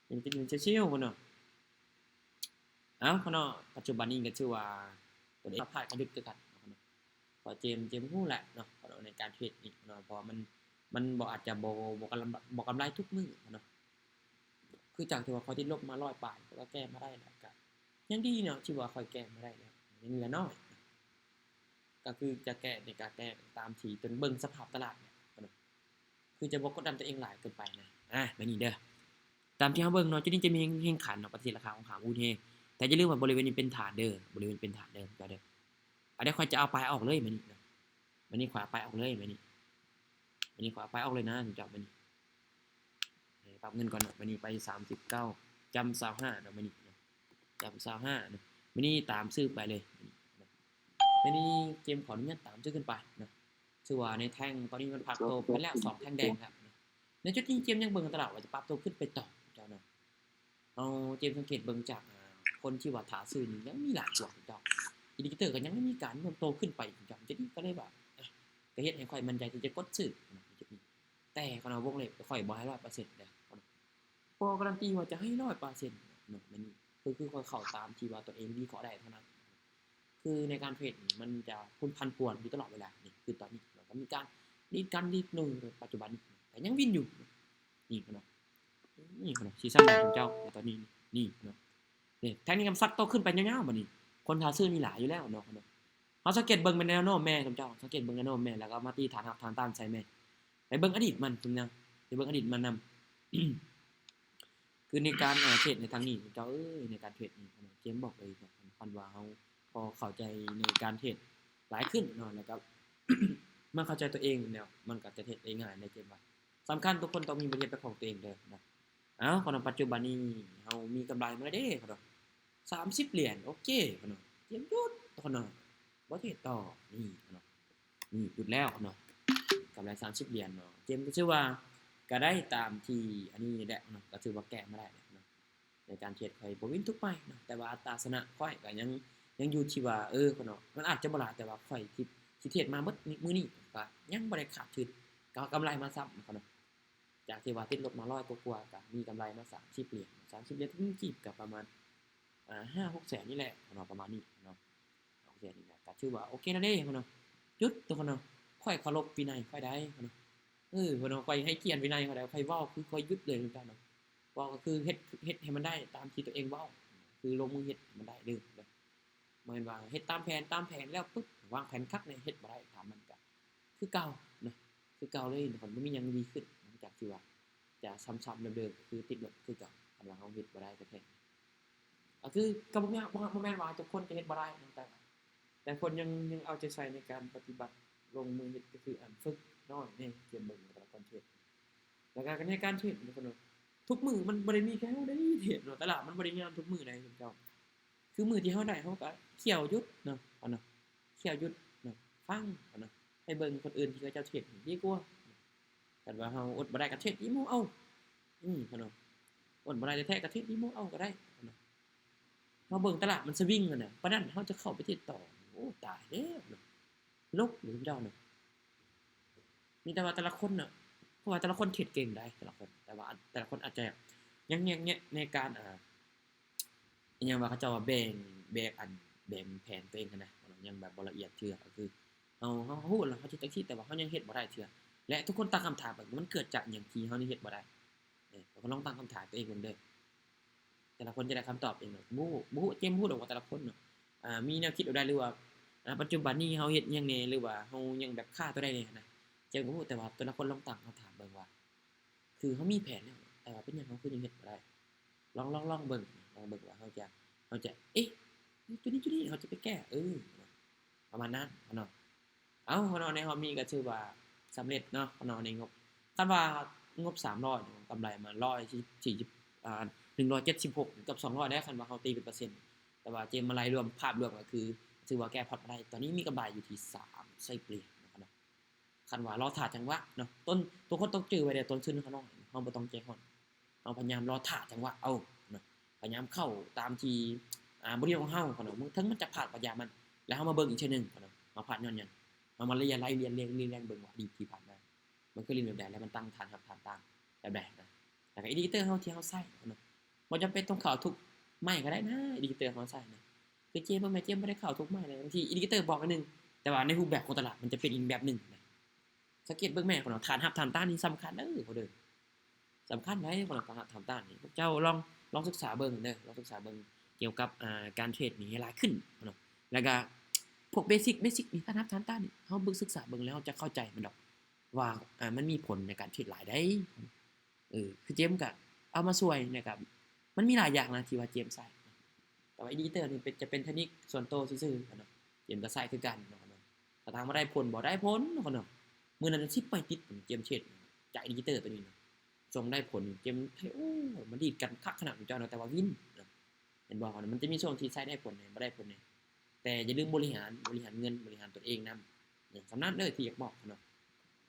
ຍັງເຈັດຫຼຽນຊິວໆເນາະ. ເອົ້າ ເນາະ ປັດຈຸບັນນີ້ກໍຖືວ່າຕົວເອງພາດກະດຶກຄືກັນເນາະ ເພາະເຈມ ເຈມຮູ້ແຫຼະເນາະ ເນາະ ໃນການເທຣດນີ້ເນາະ ເພາະວ່າມັນ ມັນບໍ່ ອາດຈະບໍ່ ບໍ່ກຳ ບໍ່ກຳໄລທຸກມື້ເນາະ. ຄືຈາກທີ່ວ່າຂ້ອຍຕິດລົບມາຮ້ອຍປາຍ ຂ້ອຍກໍແກ້ມາໄດ້ແລ້ວ ກໍຍັງດີເນາະ ທີ່ວ່າຂ້ອຍແກ້ມາໄດ້ແລ້ວ ຍັງເຫຼືອໜ້ອຍ. ກໍຄືຈະແກ້ນີ້ ກໍແກ້ຕາມທີ່ຕົວເອງເບິ່ງສະພາບຕະຫຼາດແຫຼະເນາະ ຄືຈະບໍ່ກົດດັນຕົວເອງຫຼາຍເກີນໄປນະ. ອ່າ ແບບນີ້ເດີ ຕາມທີ່ເຮົາເບິ່ງເນາະ ຈຸດນີ້ຈະມີແຮງ ແຮງຂັນເນາະ ປະຕິເສດລາຄາຂອງຂ້າງຮຸນແຮງ ແຕ່ຢ່າລືມວ່າບໍລິເວນນີ້ເປັນຖານເດີ ບໍລິເວນເປັນຖານເດີ ເຈົ້າເດີ. ອ່າ ດຽວຂ້ອຍຈະເອົາປາຍອອກເລີຍມື້ນີ້ເນາະ ມື້ນີ້ຂ້ອຍເອົາປາຍອອກເລີຍ ມື້ນີ້ ມື້ນີ້ຂ້ອຍເອົາປາຍອອກເລີຍນະເຈົ້າ ມື້ນີ້ ປັບເງິນກ່ອນເນາະ. ມື້ນີ້ໄປສາມສິບເກົ້າ ຈຳຊາວຫ້າເນາະ ມື້ນີ້ເນາະ ຈຳຊາວຫ້າເນາະ. ມື້ນີ້ຕາມຊື້ໄປເລີຍ ມື້ນີ້ເຈມຂໍອະນຸຍາດຕາມຊື້ຂຶ້ນໄປເນາະ. ຖືວ່າໃນແທ່ງຕອນນີ້ມັນປັບໂຕຂຶ້ນແລ້ວ ສອງແທ່ງແດງແລ້ວເນາະ. ໃນຈຸດນີ້ເຈມຍັງເບິ່ງຕະຫຼາດວ່າຈະປັບໂຕຂຶ້ນໄປຕໍ່ເຈົ້າເນາະ. ເຮົາ ເຈມສັງເກດເບິ່ງຈາກ ອາ ຄົນທີ່ວ່າຖ້າຊື້ນີ້ຍັງມີຫຼາຍກວ່າເຈົ້າ ອິນດິເຄເຕີກໍຍັງມີການໂນ້ມໂຕຂຶ້ນໄປເຈົ້າ ຈະນີ້ກໍເລີຍວ່າ ອາ ກໍເຮັດໃຫ້ຂ້ອຍໝັ້ນໃຈທີ່ຈະກົດຊື້ເນາະ ຈຸດນີ້ ແຕ່ຂ້ອຍເນາະ ວົງເລັບ ຂ້ອຍບໍ່ໃຫ້ຮ້ອຍເປີເຊັນເດີ້ ບໍ່ກາຣັນຕີວ່າຈະໃຫ້ຮ້ອຍເປີເຊັນເນາະ ແມ່ນນີ້ ຄື ຄືຂ້ອຍເຂົ້າຕາມທີ່ວ່າຕົວເອງວິເຄາະໄດ້ເທົ່ານັ້ນ. ຄືໃນການເທຣດນີ້ ມັນຈະພົນຜັນປ່ວນຢູ່ຕະຫຼອດເວລາ ນີ້ຄືຕອນນີ້ເນາະ ກໍມີການດີດກັນດີດລົງປັດຈຸບັນນີ້ ແຕ່ຍັງວິນຢູ່ ນີ້ເນາະ ນີ້ເນາະ ຊິສ້ຳໃຫ້ເຈົ້າ ແຕ່ຕອນນີ້ ນີ້ເນາະ ນີ້ ແທ່ງນີ້ກໍສັກຕໍ່ຂຶ້ນໄປຍາວໆ ບັດນີ້ ຄົນຖ້າຊື້ນີ້ຫຼາຍຢູ່ແລ້ວເນາະ ເຮົາສັງເກດເບິ່ງແມ່ນແນວໂນ້ມແມ່ ທ່ານເຈົ້າ ສັງເກດເບິ່ງແນວໂນ້ມແມ່ ແລ້ວກໍມາຕີຖານຮັບຖານຕ້ານໃສ່ແມ່ ໄປເບິ່ງອະດີດມັນນະ ໄປເບິ່ງອະດີດມັນນຳ ຄືໃນການ ເອີ ເທຣດໃນທາງນີ້ ເຈົ້າເອີຍ ໃນການເທຣດນີ້ ເຈມບອກເລີຍ ຄັນວ່າເຮົາພໍເຂົ້າໃຈໃນການເທຣດຫຼາຍຂຶ້ນເນາະ ແລ້ວກໍມາເຂົ້າໃຈຕົວເອງແລ້ວ ມັນກໍຈະເທຣດໄດ້ງ່າຍນະ ເຈມວ່າ ສຳຄັນທຸກຄົນຕ້ອງມີບົດຮຽນເປັນຂອງຕົວເອງເດີ້ນະ. ເອົ້າ ເນາະ ປັດຈຸບັນນີ້ເຮົາມີກຳໄລມາແລ້ວເດ້ເນາະ ສາມສິບຫຼຽນ ໂອເຄເນາະ ເຈມຢຸດເນາະ ບໍ່ເທຣດຕໍ່ ນີ້ເນາະ ນີ້ຢຸດແລ້ວເນາະ ກຳໄລສາມສິບຫຼຽນເນາະ ເຈມກໍຖືວ່າກໍໄດ້ຕາມທີ່ອັນນີ້ແຫຼະເນາະ ກໍຖືວ່າແກ້ມາໄດ້ເນາະ. ໃນການເທຣດຂ້ອຍບໍ່ວິນທຸກໄມ້ເນາະ ແຕ່ວ່າອັດຕາຊະນະຂ້ອຍກໍຍັງ ຍັງຢູ່ທີ່ວ່າ ເອີ ເນາະ ມັນອາດຈະບໍ່ຫຼາຍ ແຕ່ວ່າຂ້ອຍທີ່ ທີ່ເທຣດມາເບິດມື້ນີ້ກໍຍັງບໍ່ໄດ້ຂາດທຶນ ກໍກຳໄລມາຊ້ຳເນາະ ຈາກທີ່ວ່າຕິດລົບມາຮ້ອຍກວ່າໆ ກໍມີກຳໄລມາສາມສິບຫຼຽນ ສາມສິບຫຼຽນກີບ ກໍປະມານ ອ່າ ຫ້າຫົກແສນນີ້ແຫຼະເນາະ ປະມານນີ້ເນາະ ຫ້າຫົກແສນນີ້ແຫຼະ ກໍຖືວ່າໂອເຄແລ້ວເດ້ເນາະ. ຢຸດທຸກຄົນເນາະ ຂ້ອຍເຄົາລົບວິໄນຂ້ອຍໄດ້ເນາະ ເອີ ເນາະ ຂ້ອຍໃຫ້ກຽດວິໄນຂ້ອຍໄດ້ ຂ້ອຍເວົ້າຄືຂ້ອຍຢຸດເລີຍເນາະ ເວົ້າກໍຄືເຮັດ ເຮັດໃຫ້ມັນໄດ້ຕາມທີ່ຕົວເອງເວົ້າ ຄືລົງມືເຮັດໃຫ້ມັນໄດ້ເລີຍ ບໍ່ແມ່ນວ່າເຮັດຕາມແຜນ ຕາມແຜນແລ້ວປຶບ ວາງແຜນຄັກແນ່ ເຮັດບໍ່ໄດ້ຕາມມັນ ກໍຄືເກົ່າເນາະ ຄືເກົ່າເລີຍ ມັນບໍ່ມີຫຍັງດີຂຶ້ນ ຫຼັງຈາກທີ່ວ່າຈະຊ້ຳໆເດີມໆ ຄືຕິດລົບຄືເກົ່າ ຄັນວ່າເຮົາເຮັດບໍ່ໄດ້ແທ້ໆ ກໍຄື ກໍບໍ່ແມ່ນ ບໍ່ ບໍ່ແມ່ນວ່າທຸກຄົນຈະເຮັດບໍ່ໄດ້ເນາະ ແຕ່ ແຕ່ຄົນຍັງ ຍັງເອົາໃຈໃສ່ໃນການປະຕິບັດ ລົງມືເຮັດ ກໍຄື ອັນ ຝຶກນ້ອຍແນ່ ກຽມເບິ່ງແຕ່ລະຄົນເທດ ແລ້ວກໍໃນການເທດເນາະ ທຸກມື້ມັນບໍ່ໄດ້ມີແຄ່ເຮົາໄດ້ເທດເນາະ ຕະຫຼາດມັນບໍ່ໄດ້ງາມທຸກມື້ໃດເຈົ້າ ຄືມື້ທີ່ເຮົາໄດ້ ເຮົາກໍຂ້ຽວຢຸດເນາະ ເນາະ ຂ້ຽວຢຸດເນາະ ຟັງເນາະ ໃຫ້ເບິ່ງຄົນອື່ນທີ່ເຂົາເຈົ້າເທດດີກວ່າ ຄັນວ່າເຮົາອົດບໍ່ໄດ້ກໍເທດອີໂມເອົາ ອືມ ເນາະ ອົດບໍ່ໄດ້ແທ້ໆກໍເທດອີໂມເອົາກໍໄດ້ເນາະ ເຮົາເບິ່ງຕະຫຼາດມັນສະວິງຫັ້ນນະ ປານນັ້ນເຮົາຈະເຂົ້າໄປເທດຕໍ່ ໂອ້ ຕາຍແລ້ວເນາະ ລົກເລີຍເຈົ້າເນາະ ມີແຕ່ວ່າແຕ່ລະຄົນເນາະ ເພາະວ່າແຕ່ລະຄົນເທດເກັ່ງໄດ໋ ແຕ່ລະຄົນ ແຕ່ວ່າແຕ່ລະຄົນອາດຈະຍັງແຍກແຍະໃນການ ອ່າ ອີຫຍັງວ່າເຂົາເຈົ້າວ່າແບ່ງ ແບ່ງອັນ ແບ່ງແຜນຕົວເອງຫັ້ນນະ ຍັງແບບບໍ່ລະອຽດເທື່ອ ກໍຄືເຮົາ ເຮົາຮູ້ແລ້ວເຮົາເຮັດຈັ່ງຊີ້ ແຕ່ວ່າເຮົາຍັງເຮັດບໍ່ໄດ້ເທື່ອ ແລະ ທຸກຄົນຕັ້ງຄຳຖາມວ່າ ມັນເກີດຈາກຫຍັງທີ່ເຮົາຍັງເຮັດບໍ່ໄດ້ ເອີ ກໍລອງຕັ້ງຄຳຖາມຕົວເອງເບິ່ງເດີ້ ແຕ່ລະຄົນຈະໄດ້ຄຳຕອບເອງເນາະ ບໍ່ ບໍ່ຮູ້ ເຈມບໍ່ຮູ້ດອກວ່າແຕ່ລະຄົນເນາະ ອ່າ ມີແນວຄິດແບບໃດ ຫຼືວ່າ ອ່າ ປັດຈຸບັນນີ້ເຮົາເຮັດຫຍັງແດ່ ຫຼືວ່າເຮົາຍັງແບບຄາຕົວໃດແດ່ຫັ້ນນະ ເຈມກໍບໍ່ຮູ້ ແຕ່ວ່າແຕ່ລະຄົນລອງຕັ້ງຄຳຖາມເບິ່ງວ່າ ຄືເຮົາມີແຜນແລ້ວ ແຕ່ວ່າເປັນຫຍັງເຮົາຄືຍັງເຮັດບໍ່ໄດ້ ລອງ ລອງ ລອງເບິ່ງ ລອງເບິ່ງວ່າເຮົາຈະ ເຮົາຈະ ເອະ ຈຸດນີ້ ຈຸດນີ້ເຮົາຈະໄປແກ້ ເອີ ປະມານນັ້ນເນາະ ເອົ້າ ເນາະ ໃນຮອບນີ້ກໍຖືວ່າສຳເລັດເນາະ ເນາະ ໃນງົບ ຄັນວ່າງົບສາມຮ້ອຍ ກຳໄລມາຮ້ອຍສີ່ສິບ ອ່າ ໜຶ່ງຮ້ອຍເຈັດສິບຫົກ ເກືອບສອງຮ້ອຍແລ້ວ ຄັນວ່າເຮົາຕີເປັນເປີເຊັນ ແຕ່ວ່າເຈມມາໄລ່ລວມ ພາບລວມກໍຄື ຖືວ່າແກ້ພອດມາໄດ້ ຕອນນີ້ມີກຳໄລຢູ່ທີ່ສາມໄສ້ປຽນເນາະ ຄັນວ່າລໍຖ້າຈັງຫວະເນາະ ຕົ້ນ ທຸກຄົນຕ້ອງຈື່ໄວ້ເດີ້ ຕົ້ນທຶນເຮົານ້ອຍ ເຮົາບໍ່ຕ້ອງໃຈຮ້ອນ ເຮົາພະຍາຍາມລໍຖ້າຈັງຫວະເອົາເນາະ ພະຍາຍາມເຂົ້າຕາມທີ່ ອ່າ ບໍລິຂອງເຮົາເນາະ ເຖິງມັນຈະພາດກໍຢ່າມັນ ແລ້ວເຮົາມາເບິ່ງອີກເທື່ອໜຶ່ງເນາະ ເຮົາພາດຍ້ອນຫຍັງ ເຮົາມາໄລ່ ໄລ່ລຽນ ລຽນ ລຽນ ລຽນເບິ່ງວ່າອະດີດທີ່ຜ່ານມາ ມັນເຄີຍຫຼິ້ນແບບໃດ ແລ້ວມັນຕັ້ງຖານຮັບຖານຕ້ານແບບໃດນະ ແລ້ວກໍອິນດິເຄເຕີເຮົາທີ່ເຮົາໃຊ້ເນາະ ບໍ່ຈຳເປັນຕ້ອງເຂົ້າທຸກໄມ້ກໍໄດ້ນະ ອິນດິເຄເຕີເຮົາໃຊ້ນະ ຄືເຈມເບິ່ງແມ່ ເຈມບໍ່ໄດ້ເຂົ້າທຸກໄມ້ເລີຍ ບາງທີອິນດິເຄເຕີບອກອັນໜຶ່ງ ແຕ່ວ່າໃນຮູບແບບຂອງຕະຫຼາດມັນຈະເປັນອີກແບບໜຶ່ງນະ ສັງເກດເບິ່ງແມ່ ເນາະ ຖານຮັບຖານຕ້ານນີ້ສຳຄັນເດີ້ ເດີ ສຳຄັນໃດ໋ ເນາະ ຖານຮັບຖານຕ້ານນີ້ ພວກເຈົ້າລອງ ລອງສຶກສາເບິ່ງເດີ້ ລອງສຶກສາເບິ່ງກ່ຽວກັບ ອ່າ ການເທຣດນີ້ໃຫ້ຫຼາຍຂຶ້ນເນາະ ແລ້ວກໍພວກເບສິກ ເບສິກນີ້ ຖານຮັບຖານຕ້ານນີ້ ເຮົາເບິ່ງ ສຶກສາເບິ່ງແລ້ວເຮົາຈະເຂົ້າໃຈມັນດອກວ່າ ອ່າ ມັນມີຜົນໃນການເທຣດຫຼາຍໃດ໋ ເອີ ຄືເຈມກໍເອົາມາຊ່ວຍ ແລ້ວກໍມັນມີຫຼາຍຢ່າງນະທີ່ວ່າເຈມໃຊ້ ແຕ່ວ່າອິນດິເຄເຕີນີ້ເປັນ ຈະເປັນເທັກນິກສ່ວນໂຕຊື່ໆເນາະ ເຈມກໍໃຊ້ຄືກັນເນາະ ຖ້າຖາມວ່າໄດ້ຜົນບໍ່ ໄດ້ຜົນເນາະ ມື້ນັ້ນສິບໄມ້ຕິດເຈມເທຣດ ຈາກອິນດິເຄເຕີຕົວນີ້ເນາະ ຊ່ວງໄດ້ຜົນເຈມເທຣດ ໂອ້ ມັນດີດກັນຄັກຂະໜາດເຈົ້າເນາະ ແຕ່ວ່າວິນເນາະ ເຫັນບໍ່ ມັນຈະມີຊ່ວງທີ່ໃຊ້ໄດ້ຜົນແດ່ ບໍ່ໄດ້ຜົນແດ່ ແຕ່ຢ່າລືມບໍລິຫານ ບໍລິຫານເງິນ ບໍລິຫານຕົວເອງນຳ ສຳນັ້ນເດີ້ທີ່ຢາກບອກເນາະ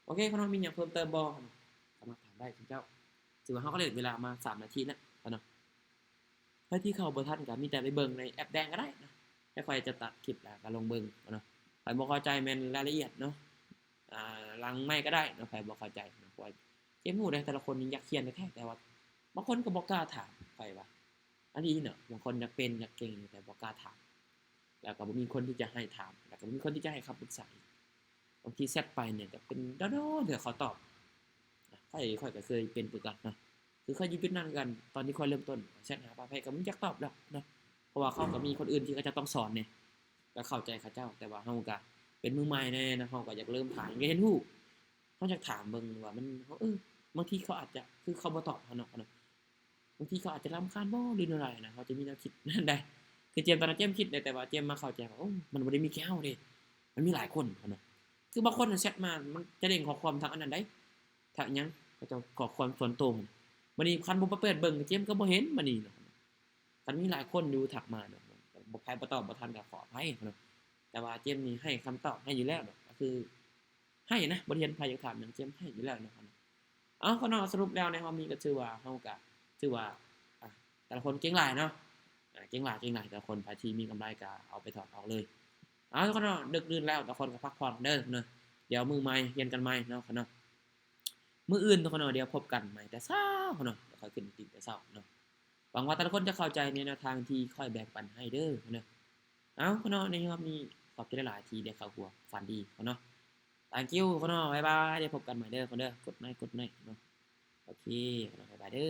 ໂອເຄ ເນາະ ມີຫຍັງເພີ່ມເຕີມບໍ່ ສາມາດຖາມໄດ້ເຈົ້າ ຖືວ່າເຮົາກໍເລີຍເວລາມາສາມນາທີແລ້ວເນາະ ໃຜທີ່ເຂົ້າບໍ່ທັນກໍມີແຕ່ໄປເບິ່ງໃນແອັບແດງກໍໄດ້ເນາະ. ແລ້ວຂ້ອຍຈະຕັດຄລິບແລ້ວກໍລົງເບິ່ງເນາະ. ໃຜບໍ່ເຂົ້າໃຈແມ່ນລາຍລະອຽດເນາະ ອ່າ ຫຼັງໄມກໍໄດ້ເນາະ ໃຜບໍ່ເຂົ້າໃຈເນາະ. ເພາະວ່າເຈມຮູ້ເດ້ ແຕ່ລະຄົນນີ້ຢາກຮຽນແທ້ໆ ແຕ່ວ່າບາງຄົນກໍບໍ່ກ້າຖາມ. ຂ້ອຍວ່າ ອັນນີ້ເນາະ ບາງຄົນຢາກເປັນຢາກເກັ່ງຢູ່ ແຕ່ບໍ່ກ້າຖາມ ແລ້ວກໍບໍ່ມີຄົນທີ່ຈະໃຫ້ຖາມ ແລ້ວກໍບໍ່ມີຄົນທີ່ຈະໃຫ້ຄຳປຶກສາອີກ. ບາງທີແຊັດໄປນີ້ກໍເປັນດົນໆເທື່ອເຂົາຕອບ. ຂ້ອຍ ຂ້ອຍກໍເຄີຍເປັນຄືກັນເນາະ ຄືເຄີຍຢູ່ຈຸດນັ້ນຄືກັນ. ຕອນທີ່ຂ້ອຍເລີ່ມຕົ້ນ ແຊັດຫາປາໄພກໍບໍ່ຮູ້ຈັກຕອບດອກເນາະ ເພາະວ່າເຂົາກໍມີຄົນອື່ນທີ່ເຂົາເຈົ້າຕ້ອງສອນເດ້ ກໍເຂົ້າໃຈເຂົາເຈົ້າ. ແຕ່ວ່າເຮົາກໍເປັນມືໃໝ່ແດ່ເນາະ ເຮົາກໍຢາກເລີ່ມຖາມ ຢາກຮຽນຮູ້ ເຮົາຢາກຖາມເບິ່ງວ່າມັນ ເອີ ບາງທີເຂົາອາດຈະ ຄືເຂົາບໍ່ຕອບເຮົາເນາະ ບາງທີເຂົາອາດຈະລຳຄານບໍ່ ຫຼືແນວໃດນະ ເຮົາຈະມີແນວຄິດນັ້ນໄດ໋. ຄືເຈມຕອນນັ້ນເຈມຄິດໄດ໋ ແຕ່ວ່າເຈມມາເຂົ້າໃຈວ່າ ໂອ້ ມັນບໍ່ໄດ້ມີແຄ່ເຮົາເດ້ ມັນມີຫຼາຍຄົນເນາະ. ຄືບາງຄົນແຊັດມາ ມັນຈະເດ້ງຂໍ້ຄວາມທາງອັນນັ້ນໄດ໋ ທາງຫຍັງ ເຂົາເຈົ້າຂໍ້ຄວາມສ່ວນໂຕ. ບັດນີ້ຄັນບໍ່ໄປເປີດເບິ່ງ ເຈມກໍບໍ່ເຫັນບັດນີ້ເນາະ. ຄັນມີຫຼາຍຄົນຢູ່ທັກມາເນາະ ບໍ່ ໃຜບໍ່ຕອບບໍ່ທັນກໍຂໍອະໄພເນາະ. ແຕ່ວ່າເຈມນີ້ໃຫ້ຄຳຕອບໃຫ້ຢູ່ແລ້ວເນາະ ກໍຄືໃຫ້ນະ ບໍ່ໄດ້ເຫັນໃຜຢາກຖາມຫຍັງ ເຈມໃຫ້ຢູ່ແລ້ວເນາະ. ເອົາ ເນາະ ສະຫຼຸບແລ້ວໃນຮອບນີ້ກໍຖືວ່າ ເຮົາກໍຖືວ່າ ອ່າ ແຕ່ລະຄົນເກັ່ງຫຼາຍເນາະ ອ່າ ເກັ່ງຫຼາຍ ເກັ່ງຫຼາຍແຕ່ລະຄົນ. ໃຜທີ່ມີກຳໄລກໍເອົາໄປຖອນອອກເລີຍ. ເອົາ ເນາະ ດຶກດື່ນແລ້ວ ແຕ່ລະຄົນກໍພັກຜ່ອນເດີເນາະ. ດຽວມື້ໃໝ່ຮຽນກັນໃໝ່ເນາະ ເນາະ. ມື້ອື່ນເນາະ ດຽວພົບກັນໃໝ່ແຕ່ເຊົ້າເນາະ ດຽວຂ້ອຍຂຶ້ນຕິງແຕ່ເຊົ້າເນາະ. ຫວັງວ່າແຕ່ລະຄົນຈະເຂົ້າໃຈໃນແນວທາງທີ່ຂ້ອຍແບ່ງປັນໃຫ້ເດີເນາະ. ເອົາ ເນາະ ໃນຮອບນີ້ຂອບໃຈຫຼາຍໆທີ່ໄດ້ເຂົ້າຮ່ວມ. ຝັນດີເນາະ. Thank you ເນາະ. ບາຍບາຍ. ດຽວພົບກັນໃໝ່ເດີເນາະ. ກົດໄລກົດໄລເນາະ. ໂອເຄເນາະ. ບາຍບາຍເດີ.